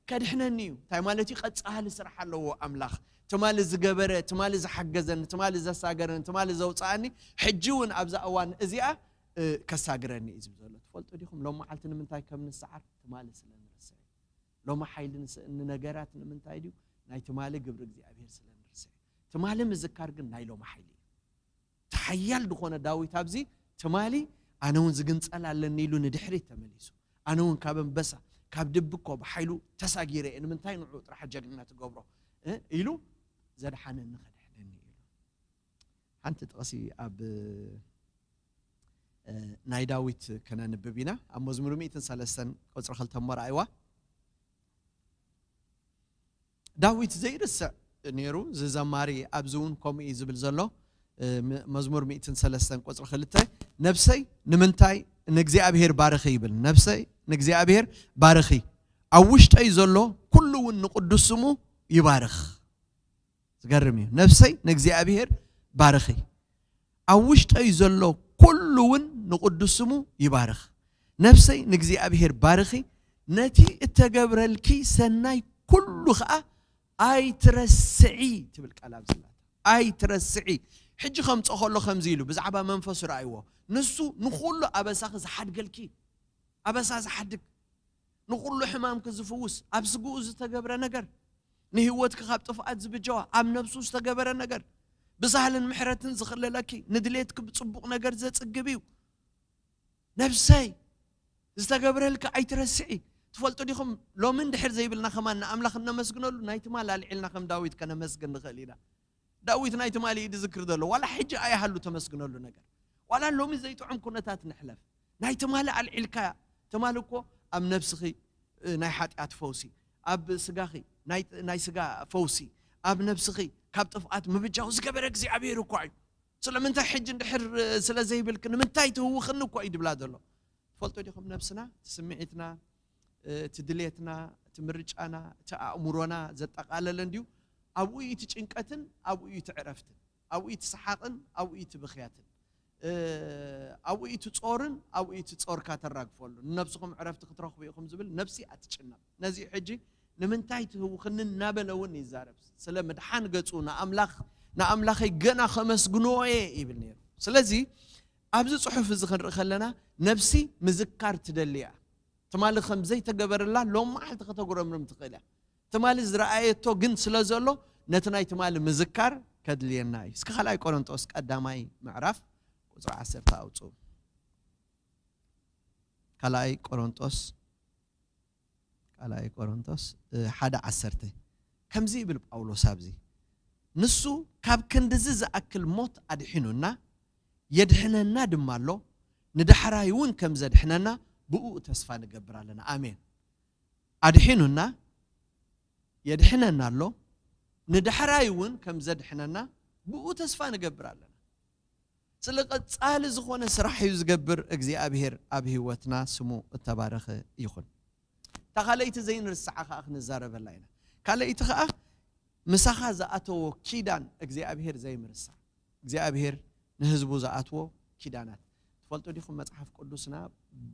ከድሕነኒ እዩ። እንታይ ማለት እዩ? ቀጻሊ ስራሕ ኣለዎ ኣምላኽ። ትማሊ ዝገበረ፣ ትማሊ ዝሓገዘኒ፣ ትማሊ ዘሳገረኒ፣ ትማሊ ዘውጽኣኒ፣ ሕጂ እውን ኣብዛ እዋን እዚኣ፣ እ፣ ከሳግረኒ እዩ ዝብል ዘሎ። ትፈልጡ ዲኹም? ሎም መዓልቲ ንምንታይ ከም ንሰዓር? ትማሊ ስለ ንርስዕ እዩ። ሎም ሓይሊ ንስ-፣ ንነገራት ንምንታይ ድዩ? ናይ ትማሊ ግብሪ እግዚኣብሔር ስለ ንርስዕ እዩ። ትማሊ ምዝካር ግን ናይ ሎም ሓይሊ እዩ። እቲ ሓያል ዝኾነ ዳዊት ኣብዚ ትማሊ ኣነ እውን ዝግንጸል ኣለኒ ኢሉ ንድሕሪት ተመሊሱ። ኣነ እውን ካብ ኣንበሳ፣ ካብ ድቢ እኮ ብሓይሉ ተሳጊረ እየ፣ ንምንታይ ንዕኡ ጥራሕ ጀግንነት እገብሮ? እ፣ ኢሉ ዘድሓነኒ ከድሕነኒ ኢሉ። ሓንቲ ጥቕሲ ኣብ፣ እ፣ ናይ ዳዊት ከነንብብ ኢና። ኣብ መዝሙር ሚእትን ሰለስተን ቁጽሪ ክልተ እሞ ረኣይዋ። ዳዊት ዘይርስዕ ነይሩ፣ እዚ ዘማሪ ኣብዚ እውን ከምኡ እዩ ዝብል ዘሎ። እ፣ ም-፣ መዝሙር ሚእትን ሰለስተን ቁጽሪ ክልተ፣ "ነብሰይ ንምንታይ ንእግዚኣብሔር ባርኺ?" ይብል። "ነብሰይ ንእግዚኣብሔር ባርኺ፣ ኣብ ውሽጠይ ዘሎ ኩሉ እውን ንቕዱስ ስሙ ይባርኽ።" ዝገርም እዩ። "ነብሰይ ንእግዚኣብሔር ባርኺ፣ ኣብ ውሽጠይ ዘሎ ኩሉ እውን ንቕዱስ ስሙ ይባርኽ። ነብሰይ ንእግዚኣብሔር ባርኺ፣ ነቲ እተገብረልኪ ሰናይ ኩሉ ኸኣ ኣይትረስዒ" ትብል ቃል ኣብዚ ኣላ። ኣይትረስዒ። ሕጂ ከምጽኦ ከሎ ከምዚ ኢሉ ብዛዕባ መንፈሱ ረኣይዎ። ንሱ ንኹሉ ኣበሳኺ ዝሓድገልኪ፣ ኣበሳ ዝሓድግ፣ ንኹሉ ሕማምኪ ዝፍውስ፣ ኣብ ስግኡ ዝተገብረ ነገር፣ ንህይወትኪ ካብ ጥፍኣት ዝብጀዋ፣ ኣብ ነብሱ ዝተገበረ ነገር፣ ብሳህልን ምሕረትን ዝኽልለኪ፣ ንድሌትኪ ብጽቡቕ ነገር ዘጽግብ እዩ። ነብሰይ፣ ዝተገብረልካ ኣይትረስዒ። ትፈልጡ ዲኹም? ሎሚ እንድሕር ዘይብልና ከማን ንኣምላኽ እነመስግነሉ ናይ ትማል ኣልዒልና ከም ዳዊት ከነመስግን ንኽእል ኢና። ዳዊት ናይ ትማሊ እዩ ዝዝክር ዘሎ። ዋላ ሕጂ ኣይሃሉ ተመስግነሉ ነገር። ዋላ ሎሚ ዘይጥዑም ኩነታት ንሕለፍ። ናይ ትማሊ ኣልዒልካ፣ ትማሊ እኮ ኣብ ነብስኺ፣ እ፣ ናይ ሓጢኣት ፈውሲ፣ ኣብ ስጋኺ ናይ፣ ናይ ስጋ ፈውሲ፣ ኣብ ነብስኺ ካብ ጥፍኣት ምብጃው ዝገበረ እግዚኣብሔር እኮ እዩ። ስለምንታይ ሕጂ እንድሕር፣ እ፣ ስለ ዘይብልክ ንምንታይ ትህውኽኒ እኮ እዩ ድብላ ዘሎ። ትፈልጡ ዲኹም? ነብስና፣ እቲ ስምዒትና፣ እ፣ እቲ ድሌትና፣ እቲ ምርጫና፣ እቲ ኣእምሮና ዘጠቓለለ እንድዩ። ኣብኡ እዩ እቲ ጭንቀትን ኣብኡ እዩ እቲ ዕረፍትን፣ ኣብኡ እዩ እቲ ሰሓቕን ኣብኡ እዩ እቲ ብኽያትን፣ እ፣ ኣብኡ እዩ እቲ ጾርን ኣብኡ እዩ እቲ ጾርካ ተራግፈሉ። ንነብስኹም ዕረፍቲ ክትረኽቡ ኢኹም ዝብል ነብሲ ኣትጭነቕ። ነዚ ሕጂ ንምንታይ ትህውኽኒ እናበለ እውን ይዛረብ። ስለ ምድሓን ገጹ ንኣምላኽ፣ ንኣምላኸይ ገና ከመስግንዎ እየ ይብል ነይሩ። ስለዚ ኣብዚ ጽሑፍ እዚ ክንርኢ ከለና ነብሲ ምዝካር ትደሊ እያ። ትማሊ ከም ዘይተገበረላ ሎም መዓልቲ ከተጉረምርም ትኽእል እያ። ትማሊ ዝረኣየቶ ግን ስለ ዘሎ ነቲ ናይ ትማሊ ምዝካር ከድልየና እዩ። እስኪ ካልኣይ ቆሮንጦስ ቀዳማይ ምዕራፍ ቁጽሪ ዓሰርተ ኣውጽኡ። ካልኣይ ቆሮንጦስ፣ ካልኣይ ቆሮንጦስ፣ እ፣ ሓደ ዓሰርተ። ከምዚ ይብል ጳውሎስ ኣብዚ፣ "ንሱ ካብ ክንድዚ ዝኣክል ሞት ኣድሒኑና፣ የድሕነና ድማ ኣሎ፣ ንዳሕራይ እውን ከም ዘድሕነና ብእኡ ተስፋ ንገብር ኣለና።" ኣሜን። ኣድሒኑና፣ የድሕነና ኣሎ፣ ንዳሕራይ እውን ከም ዘድሕነና ብእኡ ተስፋ ንገብር ኣለና። ስለ ቀጻሊ ዝኾነ ስራሕ እዩ ዝገብር እግዚኣብሔር ኣብ ህይወትና፣ ስሙ እተባረኸ ይኹን። እታ ካልኣይቲ ዘይንርስዓ ከኣ ክንዛረበላ ኢና። ካልኣይቲ ከኣ ምሳኻ ዝኣተዎ ኪዳን እግዚኣብሔር ዘይምርሳዕ። እግዚኣብሔር ንህዝቡ ዝኣትዎ ኪዳናት። ትፈልጡ ዲኹም? መጽሓፍ ቅዱስና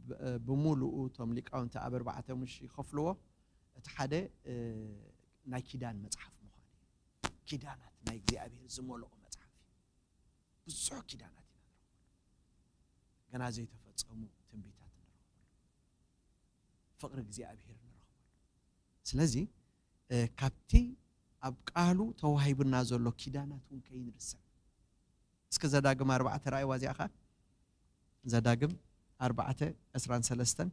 ብ-፣ ብምሉኡ እቶም ሊቃውንቲ ኣብ ኣርባዕተ ምሽ ይኸፍልዎ። እቲ ሓደ፣ እ፣ ናይ ኪዳን መጽሓፍ ምዃኑ እዩ። ኪዳናት ናይ እግዚኣብሔር ዝመልኦ መጽሓፍ እዩ። ብዙሕ ኪዳናት ኢና ንረኽበሉ። ገና ዘይተፈጸሙ ትንቢታት ንረኽበሉ። ፍቕሪ እግዚኣብሔር ንረኽበሉ። ስለዚ፣ እ፣ ካብቲ ኣብ ቃሉ ተዋሂቡና ዘሎ ኪዳናት እውን ከይንርስዕ። እስከ ዘዳግም ኣርባዕተ ረኣይዋ እዚኣ ኸኣ። ዘዳግም ኣርባዕተ፣ ዕስራን ሰለስተን፣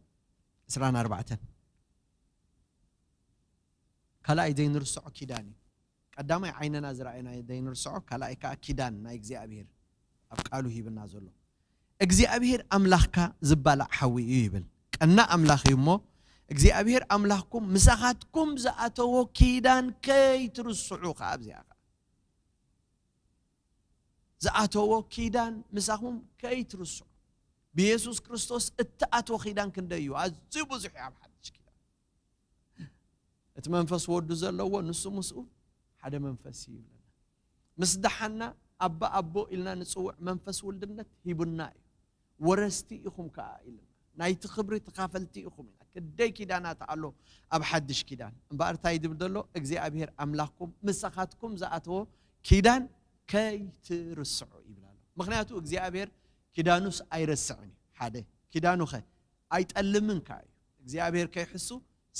ዕስራን ኣርባዕተን። ካልኣይ ዘይንርስዖ ኪዳን እዩ። ቀዳማይ ዓይንና ዝረኣየና ዘይንርስዖ፣ ካልኣይ ከኣ ኪዳን ናይ እግዚኣብሔር ኣብ ቃሉ ሂብና ዘሎ። "እግዚኣብሔር ኣምላኽካ ዝባላዕ ሓዊ እዩ" ይብል። ቀና ኣምላኽ እዩ እሞ፣ "እግዚኣብሔር ኣምላኽኩም ምሳኻትኩም ዝኣተዎ ኪዳን ከይትርስዑ" ከኣ ኣብዚኣ ከኣ ዝኣተዎ ኪዳን ምሳኹም ከይትርስዑ። ብየሱስ ክርስቶስ እተኣትዎ ኪዳን ክንደይ እዩ? ኣዝዩ ብዙሕ እዩ ኣብ ሓድሽ ኪዳን። እቲ መንፈስ ወዱ ዘለዎ ንሱ ምስኡ ሓደ መንፈስ እዩ ይብለና። ምስ ደሓና ኣባ ኣቦ ኢልና ንጽውዕ መንፈስ ውልድነት ሂቡና እዩ። "ወረስቲ ኢኹም ከኣ" ኢልና። ናይቲ ክብሪ ተኻፈልቲ ኢኹም ኢና። ክንደይ ኪዳናት ኣሎ ኣብ ሓድሽ ኪዳን። እምበኣር እንታይ ድብል ዘሎ? "እግዚኣብሔር ኣምላኽኩም ምሳኻትኩም ዝኣተዎ ኪዳን ከይትርስዑ" ይብል ኣሎ። ምኽንያቱ እግዚኣብሔር ኪዳኑስ ኣይረስዕን እዩ። ሓደ ኪዳኑ ኸ ኣይጠልምን ከኣ እዩ። እግዚኣብሔር ከይሕሱ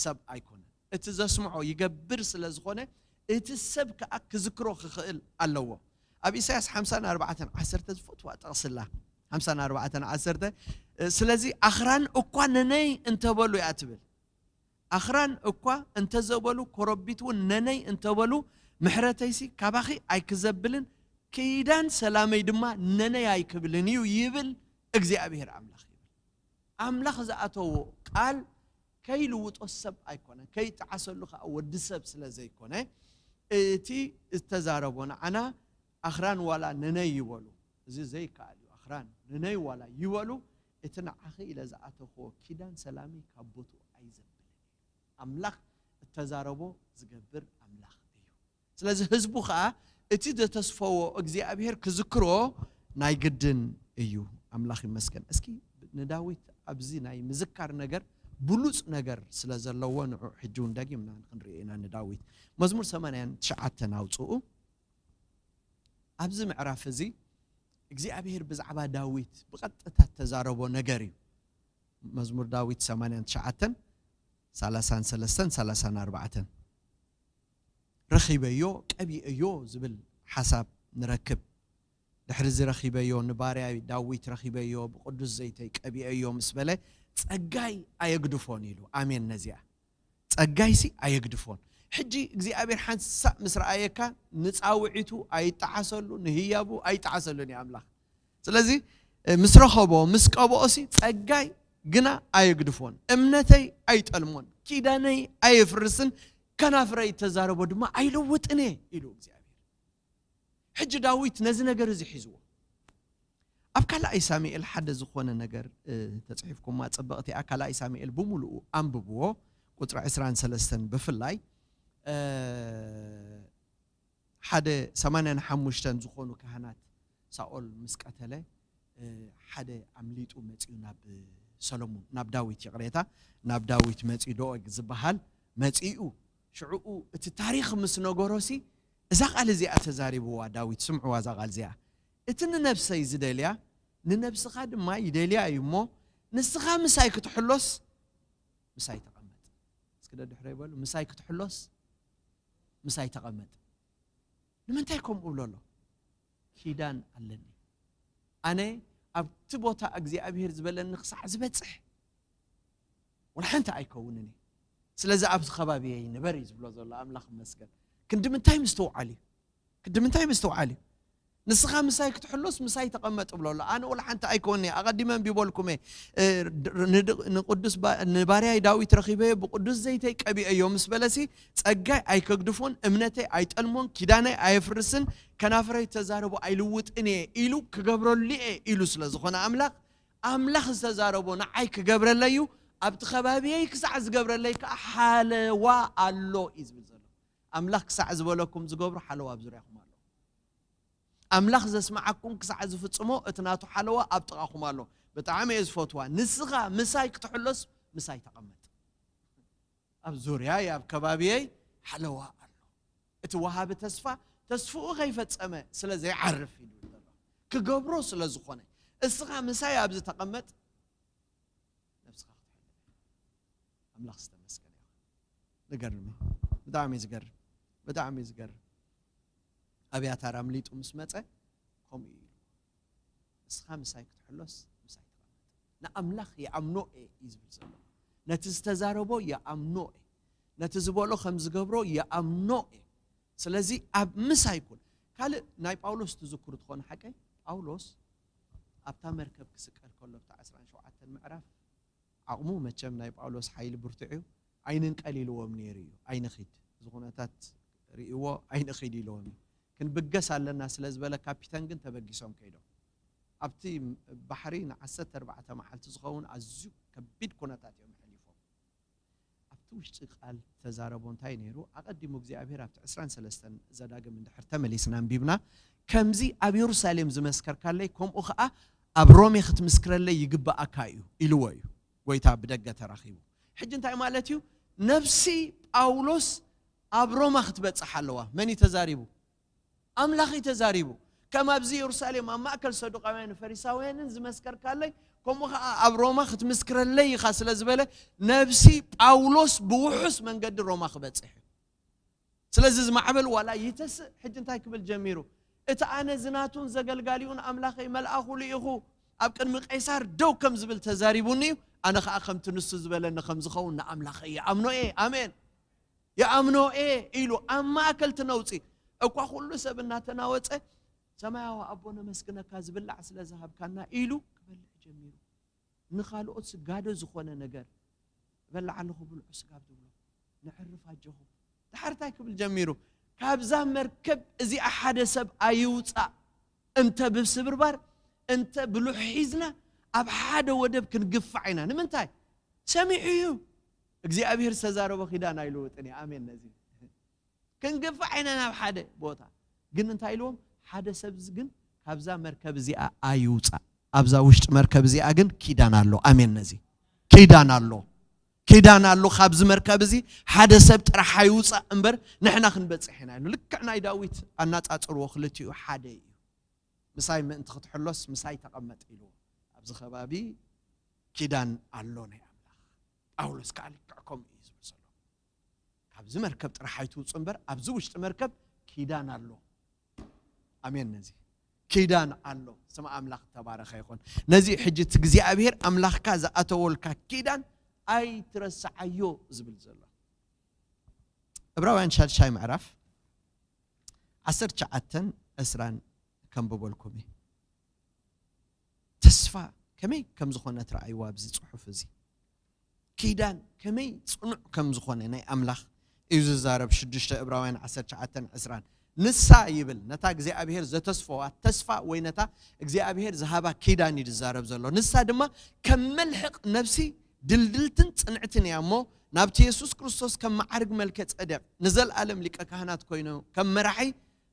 ሰብ ኣይኮነን። እቲ ዘስምዖ ይገብር ስለ ዝኾነ፣ እቲ ሰብ ከኣ ክዝክሮ ክኽእል ኣለዎ። ኣብ ኢሳያስ ሓምሳን ኣርባዕተን ዓሰርተ ዝፈትዋ ጥቕሲ ኣላ። ሓምሳን ኣርባዕተን ዓሰርተ፣ "ስለዚ ኣኽራን እኳ ነነይ እንተበሉ" እያ ትብል። "ኣኽራን እኳ እንተዘበሉ፣ ኮረቢት እውን ነነይ እንተበሉ፣ ምሕረተይሲ ካባኺ ኣይክዘብልን፣ ኪዳን ሰላመይ ድማ ነነይ ኣይክብልን እዩ" ይብል እግዚኣብሔር ኣምላኽ ይብል። ኣምላኽ ዝኣተዎ ቃል ከይልውጦ ሰብ ኣይኮነን፣ ከይጠዓሰሉ ከኣ ወዲ ሰብ ስለ ዘይኮነ፣ እቲ ዝተዛረቦ ንዓና ኣኽራን ዋላ ነነይ ይበሉ፣ እዚ ዘይከኣል እዩ፣ ኣኽራን ነነይ ዋላ ይበሉ፣ እቲ ንዓኺ ኢለ ዝኣተኽዎ ኪዳን ሰላመይ ካብ ቦትኡ ኣይዘብልን እዩ። ኣምላኽ እተዛረቦ ዝገብር ኣምላኽ እዩ። ስለዚ ህዝቡ ኸኣ እቲ ዘተስፈዎ እግዚኣብሔር ክዝክሮ ናይ ግድን እዩ። ኣምላኽ ይመስገን። እስኪ ንዳዊት ኣብዚ ናይ ምዝካር ነገር ብሉጽ ነገር ስለ ዘለዎ ንዑ ሕጂ እውን ደጊምና ክንርእዮ ኢና ንዳዊት። መዝሙር ሰማንያን ትሽዓተን ኣውጽኡ። ኣብዚ ምዕራፍ እዚ እግዚኣብሔር ብዛዕባ ዳዊት ብቐጥታ እተዛረቦ ነገር እዩ። መዝሙር ዳዊት ሰማንያን ትሽዓተን፣ ሰላሳን ሰለስተን፣ ሰላሳን ኣርባዕተን። "ረኺበዮ፣ ቀቢኤዮ" ዝብል ሓሳብ ንረክብ። ድሕሪ እዚ "ረኺበዮ፣ ንባርያይ ዳዊት ረኺበዮ፣ ብቅዱስ ዘይተይ ቀቢኤዮ" ምስ በለ፣ ጸጋይ ኣየግድፎን ኢሉ። ኣሜን። ነዚኣ ጸጋይሲ ኣየግድፎን። ሕጂ እግዚኣብሔር ሓንሳእ ምስ ረኣየካ፣ ንጻውዒቱ ኣይጠዓሰሉ፣ ንህያቡ ኣይጠዓሰሉን እዩ ኣምላኽ። ስለዚ ምስ ረኸቦ፣ ምስ ቀብኦሲ፣ ጸጋይ ግና ኣየግድፎን፣ እምነተይ ኣይጠልሞን፣ ኪዳነይ ኣየፍርስን፣ ከናፍረይ እተዛረቦ ድማ ኣይልውጥን እየ ኢሉ እግዚኣብሔር። ሕጂ ዳዊት ነዚ ነገር እዚ ሒዝዎ። ኣብ ካልኣይ ሳሙኤል ሓደ ዝኾነ ነገር ተፅሒፍኩማ፣ ፅብቕቲ እያ። ካልኣይ ሳሙኤል ብምሉኡ ኣንብብዎ፣ ቁፅሪ ዕስራን ሰለስተን ብፍላይ ሓደ ሰማንያን ሓሙሽተን ዝኾኑ ካህናት ሳኦል ምስ ቀተለ ሓደ ኣምሊጡ መፂኡ ናብ ሰሎሞን፣ ናብ ዳዊት፣ ይቕሬታ፣ ናብ ዳዊት መፂኡ፣ ዶእግ ዝበሃል መፂኡ። ሽዕኡ እቲ ታሪኽ ምስ ነገሮሲ፣ እዛ ቃል እዚኣ ተዛሪብዋ ዳዊት። ስምዕዋ እዛ ቃል እዚኣ። እቲ ንነብሰይ ዝደልያ፣ ንነብስኻ ድማ ይደልያ እዩ እሞ፣ ንስኻ ምሳይ ክትሕሎስ ምሳይ ተቐመጥ። እስኪ ደድሕረይ በሉ፣ ምሳይ ክትሕሎስ ምሳይ ተቐመጥ። ንምንታይ ከምኡ ብሎ ኣሎ? ኪዳን ኣለኒ። ኣነ ኣብቲ ቦታ እግዚኣብሔር ዝበለኒ ክሳዕ ዝበጽሕ፣ ወላ ሓንቲ ኣይከውንን እየ። ስለዚ ኣብዚ ከባቢየይ ንበር እዩ ዝብሎ ዘሎ ኣምላኽ ይመስገን። ክንዲ ምንታይ ምስትውዓል እዩ? ክንዲ ምንታይ ምስትውዓል እዩ? ንስኻ ምሳይ ክትሕሎስ ምሳይ ተቐመጥ ብሎ ኣሎ። ኣነ ወላ ሓንቲ ኣይከውንን እየ። ኣቐዲመ ኣንቢበልኩም እየ። እ፣ ድ-፣ ንድ-፣ ንቅዱስ ባ-፣ ንባርያይ ዳዊት ረኺበዮ፣ ብቅዱስ ዘይተይ ቀቢአዮ ምስ በለሲ፣ ጸጋይ ኣይከግድፎን፣ እምነተይ ኣይጠልሞን፣ ኪዳነይ ኣየፍርስን፣ ከናፍረይ ተዛረቦ ኣይልውጥን እየ ኢሉ ክገብረሉ እየ ኢሉ ስለ ዝኾነ ኣምላኽ፣ ኣምላኽ ዝተዛረቦ ንዓይ ክገብረለይ እዩ፣ ኣብቲ ከባቢየይ ክሳዕ ዝገብረለይ ከኣ ሓለዋ ኣሎ እዩ ዝብል ዘሎ። ኣምላኽ ክሳዕ ዝበለኩም ዝገብሮ ሓለዋ ኣብ ዙርያኹም ኣሎ። ኣምላኽ ዘስምዓኩም ክሳዕ ዝፍጽሞ እቲ ናቱ ሓለዋ ኣብ ጥቓኹም ኣሎ። ብጣዕሚ እየ ዝፈትዋ። ንስኻ ምሳይ ክትሕሎስ ምሳይ ተቐመጥ። ኣብ ዙርያይ፣ ኣብ ከባቢየይ ሓለዋ ኣሎ። እቲ ወሃቢ ተስፋ ተስፍኡ ከይፈጸመ ስለ ዘይዓርፍ እዩ ዝብል ዘሎ። ክገብሮ ስለ ዝኾነ። እስኻ ምሳይ ኣብዚ ተቐመጥ፣ ነብስኻ ክትሕሎ። ኣምላኽ ዝተመስገነ ይኹን። ዝገርም እዩ። ብጣዕሚ እዩ ዝገርም። ብጣዕሚ እዩ ዝገርም። ኣብያታር ኣምሊጡ ምስ መጸ ከምኡ እዩ ኢሉ። ንስኻ ምሳይ ክትሕሎስ ምሳይ ተቐመጥ። ንኣምላኽ ይኣምኖ እየ እዩ ዝብል ዘሎ። ነቲ ዝተዛረቦ ይኣምኖ እየ። ነቲ ዝበሎ ከም ዝገብሮ ይኣምኖ እየ። ስለዚ ኣብ ምሳይ ኩን። ካልእ ናይ ጳውሎስ ትዝክሩ ትኾኑ ሓቀይ፣ ጳውሎስ ኣብታ መርከብ ክስቀል ከሎ ኣብታ ዕስራን ሸውዓተን ምዕራፍ ዓቕሙ መቸም ናይ ጳውሎስ ሓይሊ ብርቱዕ እዩ። ኣይንንቀል ኢልዎም ነይሩ እዩ። ኣይንኺድ፣ እዚ ኩነታት ርእይዎ ኣይንኺድ ኢልዎም እዩ። ክንብገስ ኣለና ስለ ዝበለ ካፒተን ግን ተበጊሶም ከይዶም። ኣብቲ ባሕሪ ንዓሰርተ ኣርባዕተ መዓልቲ ዝኸውን ኣዝዩ ከቢድ ኩነታት እዮም ኣሕሊፎም። ኣብቲ ውሽጢ ቃል ተዛረቦ እንታይ ነይሩ? ኣቐዲሙ እግዚኣብሔር ኣብቲ ዕስራን ሰለስተን ዘዳግም እንድሕር ተመሊስና ኣንቢብና፣ ከምዚ ኣብ የሩሳሌም ዝመስከርካለይ፣ ከምኡ ኸዓ ኣብ ሮሜ ክትምስክረለይ ይግብኣካ እዩ ኢልዎ እዩ። ጎይታ ብደገ ተራኺቡ። ሕጂ እንታይ ማለት እዩ? ነብሲ ጳውሎስ ኣብ ሮማ ክትበጽሕ ኣለዋ። መን እዩ ተዛሪቡ? ኣምላኽ እዩ ተዛሪቡ። ከም ኣብዚ የሩሳሌም ኣብ ማእከል ሰዱቃውያንን ፈሪሳውያንን ዝመስከርካለይ፣ ከምኡ ኸዓ ኣብ ሮማ ክትምስክረለይ ኢኻ ስለ ዝበለ፣ ነብሲ ጳውሎስ ብውሑስ መንገዲ ሮማ ክበጽሕ እዩ። ስለዚ እዚ ማዕበል ዋላ ይተስእ፣ ሕጂ እንታይ ክብል ጀሚሩ? እቲ ኣነ ዝናቱን ዘገልጋሊኡን ኣምላኸይ መልኣኹ ልኢኹ ኣብ ቅድሚ ቄሳር ደው ከም ዝብል ተዛሪቡኒ እዩ። ኣነ ኸዓ ከምቲ ንሱ ዝበለኒ ከም ዝኸውን ንኣምላኸይ ይኣምኖ እየ። ኣሜን። ይኣምኖ እየ ኢሉ ኣብ ማእከል እቲ ነውጺ፣ እኳ ኩሉ ሰብ እናተናወጸ፣ ሰማያዊ ኣቦ ነመስግነካ ዝብላዕ ስለ ዝሃብካና ኢሉ ክበልዕ ጀሚሩ። ንኻልኦት ስጋዶ ዝኾነ ነገር በላዕ ኣለኹ ብልዑ ስጋብ ዝብሎ፣ ንዕርፍ ኣጆኹም። ድሓር እንታይ ክብል ጀሚሩ? ካብዛ መርከብ እዚኣ ሓደ ሰብ ኣይውጻእ እንተ ብስብርባር እንተ ብሉሕ ሒዝና ኣብ ሓደ ወደብ ክንግፋዕ ኢና። ንምንታይ? ሰሚዑ እዩ። እግዚኣብሔር ዝተዛረቦ ኪዳን ኣይልውጥን እዩ። ኣሜን። ነዚ ክንግፋዕ ኢና ናብ ሓደ ቦታ። ግን እንታይ ኢልዎም? ሓደ ሰብ ግን ካብዛ መርከብ እዚኣ ኣይውጻእ። ኣብዛ ውሽጢ መርከብ እዚኣ ግን ኪዳን ኣሎ። ኣሜን። ነዚ ኪዳን ኣሎ። ኪዳን ኣሎ። ካብዚ መርከብ እዚ ሓደ ሰብ ጥራሕ ኣይውጻእ እምበር ንሕና ክንበጽሕ ኢና ኢሉ። ልክዕ ናይ ዳዊት ኣናጻጽርዎ ክልቲኡ ሓደ እዩ። ምሳይ ምእንቲ ክትሕሎስ ምሳይ ተቐመጥ ኢልዎ። ኣብዚ ከባቢ ኪዳን ኣሎ ናይ ኣምላኽ። ጳውሎስ ከኣ ልክዕ ከምኡ እዩ ዝብል ዘሎ። ካብዚ መርከብ ጥራሕ ኣይትውጹ እምበር ኣብዚ ውሽጢ መርከብ ኪዳን ኣሎ። ኣሜን። ነዚ ኪዳን ኣሎ። ስም ኣምላኽ ተባረኸ ይኹን። ነዚ ሕጂ እቲ እግዚኣብሔር ኣምላኽካ ዝኣተወልካ ኪዳን ኣይትረስዓዮ ዝብል ዘሎ። ዕብራውያን ሻድሻይ ምዕራፍ ዓሰርተ ትሽዓተን ዕስራን ከንብበልኩም እየ። ተስፋ ከመይ ከም ዝኾነ ትረኣይዋ ኣብዚ ጽሑፍ እዚ። ኪዳን ከመይ ጽኑዕ ከም ዝኾነ ናይ ኣምላኽ እዩ ዝዛረብ። ሽዱሽተ ዕብራውያን ዓሰርተ ትሽዓተን ዕስራን። ንሳ ይብል፣ ነታ እግዚኣብሔር ዘተስፈዋ ተስፋ ወይ ነታ እግዚኣብሔር ዝሃባ ኪዳን እዩ ዝዛረብ ዘሎ። ንሳ ድማ ከም መልሕቕ ነፍሲ ድልድልትን ጽንዕትን እያ እሞ፣ ናብቲ የሱስ ክርስቶስ ከም መዓርግ መልከ ጸደቕ ንዘለኣለም ሊቀ ካህናት ኮይኑ ከም መራሒ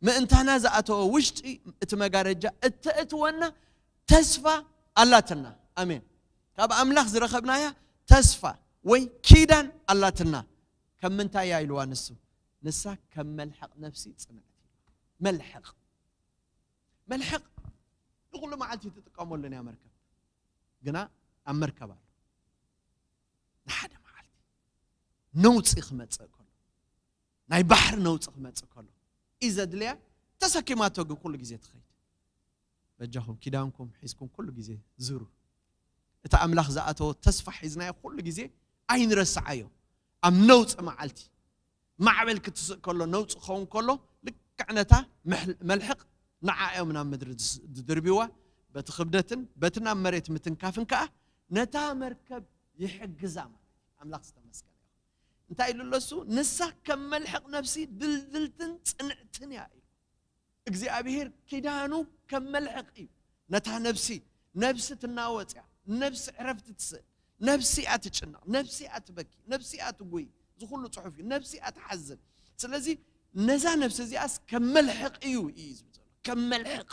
ምእንታና ዝኣተወ ውሽጢ እቲ መጋረጃ እተእትወና ተስፋ ኣላትና። ኣሜን። ካብ ኣምላኽ ዝረኸብናያ ተስፋ ወይ ኪዳን ኣላትና። ከም ምንታይ እያ ኢልዋ ንሱ? ንሳ ከም መልሕቕ ነፍሲ ጽንዕቲ። መልሕቕ፣ መልሕቕ ንኹሉ መዓልቲ ትጥቀመሉ እያ መርከብ። ግና ኣብ መርከብ ኣሎ፣ ንሓደ መዓልቲ ነውጺ ክመጽእ ከሎ፣ ናይ ባሕሪ ነውጺ ክመጽእ ከሎ እዩ ዘድልያ። ተሰኪማቶ ግን ኩሉ ግዜ ትኸይድ። በጃኹም ኪዳንኩም ሒዝኩም ኩሉ ግዜ ዝሩ። እቲ ኣምላኽ ዝኣተዎ ተስፋ ሒዝናዮ ኩሉ ግዜ ኣይንረስዓዮ። ኣብ ነውጺ መዓልቲ ማዕበል ክትስእ ከሎ፣ ነውጺ ክኸውን ከሎ፣ ልክዕ ነታ ምሕ-፣ መልሕቕ ንዓ እዮም ናብ ምድሪ ዝስ-፣ ዝድርብዋ። በቲ ክብደትን በቲ ናብ መሬት ምትንካፍን ከኣ ነታ መርከብ ይሕግዛ ማለት እዩ። ኣምላኽ ዝተመስገነ ይኹን። እንታይ ኢሉ ኣሎ እሱ? ንሳ ከም መልሕቕ ነፍሲ ድልድልትን ጽንዕትን እያ ኢሉ። እግዚኣብሔር ኪዳኑ ከም መልሕቕ እዩ። ነታ ነፍሲ፣ ነፍሲ ትናወጽ እያ። ነፍሲ ዕረፍቲ ትስእ። ነፍሲ እያ ትጭነቕ። ነፍሲ እያ ትበኪ። ነፍሲ እያ ትጉይ። እዚ ኩሉ ጽሑፍ እዩ። ነፍሲ እያ ትሓዝን። ስለዚ ነዛ ነፍሲ እዚኣስ ከም መልሕቕ እዩ፣ እዩ ዝብል ዘሎ። ከም መልሕቕ።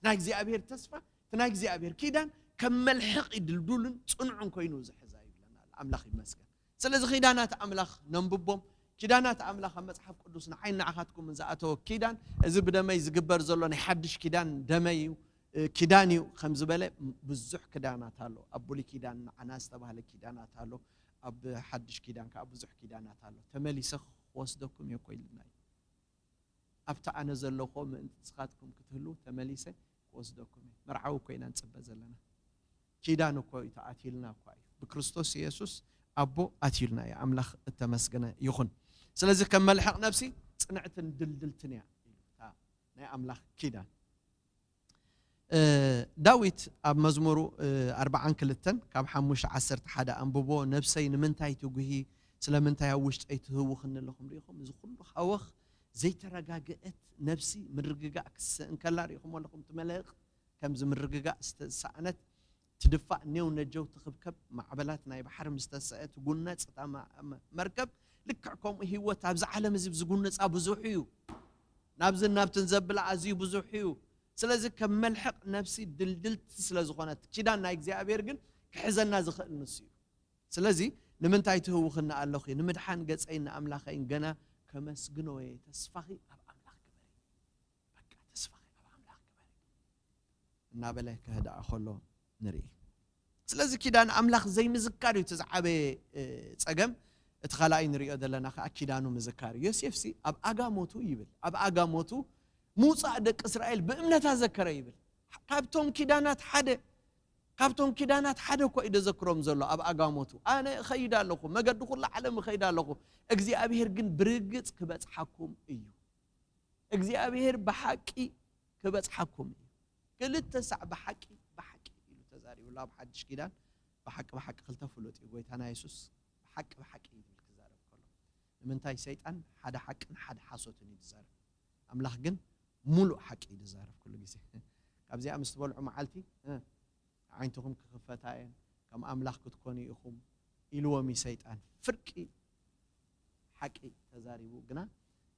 ናይ እግዚኣብሔር ተስፋ፣ እቲ ናይ እግዚኣብሔር ኪዳን ከም መልሕቕ እዩ ድልዱልን ጽኑዕን ኮይኑ ዝሕዛ እዩ ይብለና ኣሎ። ኣምላኽ ይመስገን። ስለዚ ኪዳናት ኣምላኽ ነንብቦም። ኪዳናት ኣምላኽ ኣብ መጽሓፍ ቅዱስ ንዓይን ንዓኻትኩምን ዝኣተወ ኪዳን፣ እዚ ብደመይ ዝግበር ዘሎ ናይ ሓድሽ ኪዳን ደመይ እዩ፣ እ፣ ኪዳን እዩ ከም ዝበለ ብዙሕ ኪዳናት ኣሎ። ኣብ ብሉይ ኪዳን ንዓና ዝተባህለ ኪዳናት ኣሎ። ኣብ ሓድሽ ኪዳን ከኣ ብዙሕ ኪዳናት ኣሎ። ተመሊሰ ክወስደኩም እየ እኮ ኢሉና እዩ። ኣብቲ ኣነ ዘለኹ ምእንቲ ንስኻትኩም ክትህልዉ ተመሊሰ ክወስደኩም እየ። መርዓዊ እኮ ኢና ንጽበ ዘለና። ኪዳን እኮ እዩ ተኣትዩልና እኮ እዩ። ብክርስቶስ ኢየሱስ ኣቦ ኣትዩልና እዩ። ኣምላኽ እተመስገነ ይኹን። ስለዚ ከም መልሕቕ ነፍሲ ጽንዕትን ድልድልትን እያ ኢሉ እታ ናይ ኣምላኽ ኪዳን። እ፣ ዳዊት ኣብ መዝሙሩ፣ እ፣ ኣርብዓን ክልተን ካብ ሓሙሽተ ዓሰርተ ሓደ ኣንብቦ፣ "ነፍሰይ ንምንታይ ትጉሂ? ስለምንታይ ኣብ ውሽጠይ ትህውኽኒ ኣለኹም?" ርኢኹም፣ እዚ ኩሉ ሃወኽ ዘይተረጋግአት ነፍሲ ምርግጋእ ክትስእ እንከላ ርኢኹም ኣለኹም። እቲ መልሕቕ ከምዚ ምርግጋእ ዝተሰኣነት ትድፋእ፣ ኔው ነጀው ትኽብከብ፣ ማዕበላት ናይ ባሕሪ ምስ ተስአ ትጉነጽ እታ መ-፣ መ-፣ መርከብ። ልክዕ ከምኡ ህይወት ኣብዚ ዓለም እዚ ዝጉነጻ ብዙሕ እዩ። ናብዝን ናብትን ዘብላ ኣዝዩ ብዙሕ እዩ። ስለዚ ከም መልሕቕ ነፍሲ ድልድልቲ ስለ ዝኾነት፣ ኪዳን ናይ እግዚኣብሔር ግን ክሕዘና ዝኽእል ንሱ እዩ። ስለዚ ንምንታይ ትህውኽኒ ኣለኺ? ንምድሓን ገጸይን ንኣምላኸይን ገና ከመስግኖ እየ። ተስፋኺ ኣብ ኣምላኽ ግበሪ። በቃ ተስፋኺ ኣብ ኣምላኽ ግበሪ እናበለ ከህድኣ ከሎ ንርኢ። ስለዚ ኪዳን ኣምላኽ ዘይምዝካር እዩ እቲ ዝዓበየ፣ እ፣ ጸገም። እቲ ካልኣይ ንሪኦ ዘለና ከኣ ኪዳኑ ምዝካር እዩ። ዮሴፍሲ ኣብ ኣጋ ሞቱ ይብል፣ ኣብ ኣጋ ሞቱ ምውጻእ ደቂ እስራኤል ብእምነት ኣዘከረ ይብል። ካብቶም ኪዳናት ሓደ፣ ካብቶም ኪዳናት ሓደ እኮ እዩ ደዘክሮም ዘሎ ኣብ ኣጋ ሞቱ። ኣነ እኸይድ ኣለኹ፣ መገዲ ኩሉ ዓለም እኸይድ ኣለኹ፣ እግዚኣብሔር ግን ብርግጽ ክበጽሓኩም እዩ። እግዚኣብሔር ብሓቂ ክበጽሓኩም እዩ። ክልተ ሳዕ ብሓቂ፣ ብሓቂ ኢሉ ተዛሪቡሉ ኣብ ሓድሽ ኪዳን። ብሓቂ፣ ብሓቂ ክልተ ፍሉጥ እዩ። ጎይታና የሱስ ብሓቂ፣ ብሓቂ እዩ ዝብል ክዛረብ ከሎ። ንምንታይ ሰይጣን ሓደ ሓቅን ሓደ ሓሶትን እዩ ዝዛረብ። ኣምላኽ ግን ሙሉእ ሓቂ እዩ ዝዛረብ ኩሉ ግዜ። ካብዚኣ ምስ ትበልዑ መዓልቲ፣ እ፣ ኣዒንትኹም ክኽፈታ እየን፣ ከም ኣምላኽ ክትኮኑ ኢኹም ኢልዎም እዩ ሰይጣን። ፍርቂ ሓቂ ተዛሪቡ ግና፣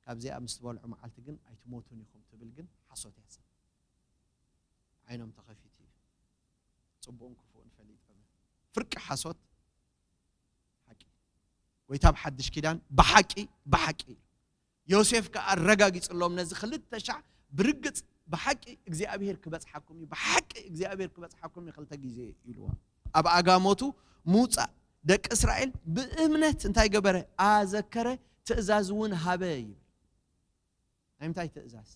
ካብዚኣ ምስ ትበልዑ መዓልቲ ግን ኣይትሞቱን ኢኹም ትብል ግን ሓሶት እያ ትዛረብ። ዓይኖም ተኸፊቱ እዩ። ጽቡቕን ክፉእን ፈሊጦም እዮም። ፍርቂ ሓሶት ሓቂ። ጎይታ ኣብ ሓድሽ ኪዳን ብሓቂ፣ ብሓቂ ኢሉ። ዮሴፍ ከኣ ኣረጋጊጽሎም ነዚ ክልተ ሻዕ ብርግጽ ብሓቂ እግዚኣብሔር ክበጽሓኩም እዩ፣ ብሓቂ እግዚኣብሔር ክበጽሓኩም እዩ ክልተ ግዜ ኢልዎ። ኣብ ኣጋ ሞቱ ምውጻእ ደቂ እስራኤል ብእምነት እንታይ ገበረ? ኣዘከረ፣ ትእዛዝ እውን ሃበ ይብል። ናይ ምንታይ ትእዛዝ?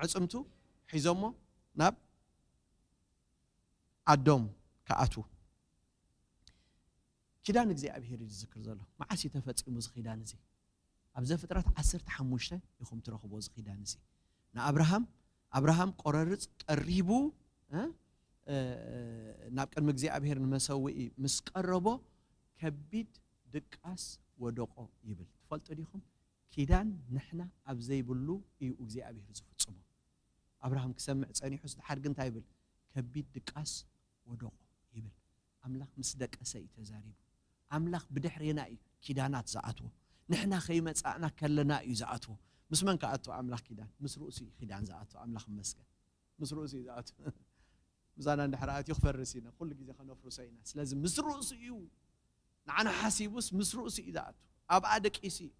ኣዕፅምቱ ሒዞሞ ናብ ዓዶም ክኣትዉ። ኪዳን እግዚኣብሔር እዩ ዝዝክር ዘሎ። መዓስ እዩ ተፈጺሙ እዚ ኪዳን እዚ? ኣብ ዘፍጥረት ዓሰርተ ሓሙሽተ ኢኹም ትረኽቦ እዚ ኪዳን እዚ። ንኣብርሃም፣ ኣብርሃም ቆረርጽ ቀሪቡ፣ እ፣ እ፣ ናብ ቅድሚ እግዚኣብሔር ንመሰውኢ ምስ ቀረቦ፣ ከቢድ ድቃስ ወደቆ ይብል። ትፈልጡ ዲኹም? ኪዳን ንሕና ኣብ ዘይብሉ እዩ እግዚኣብሔር ዝፍጽሞ። ኣብርሃም ክሰምዕ ጸኒሑስ፣ ድሓር ግን እንታይ ይብል? ከቢድ ድቃስ ወደቆ ይብል። ኣምላኽ ምስ ደቀሰ እዩ ተዛሪቡ። ኣምላኽ ብድሕሬና እዩ ኪዳናት ዝኣትዎ። ንሕና ከይመጻእና ከለና እዩ ዝኣትዎ። ምስ መን ክኣቱ ኣምላኽ ኪዳን? ምስ ርእሱ እዩ ኪዳን ዝኣቱ። ኣምላኽ ይመስገን። ምስ ርእሱ እዩ ዝኣቱ። ምሳና እንድሕር ኣትዩ ክፈርስ ኢና። ኩሉ ግዜ ከነፍርሶ ኢና። ስለዚ ምስ ርእሱ እዩ። ንዓና ሓሲቡስ ምስ ርእሱ እዩ ዝኣቱ። ኣብኣ ደቂሱ እዩ።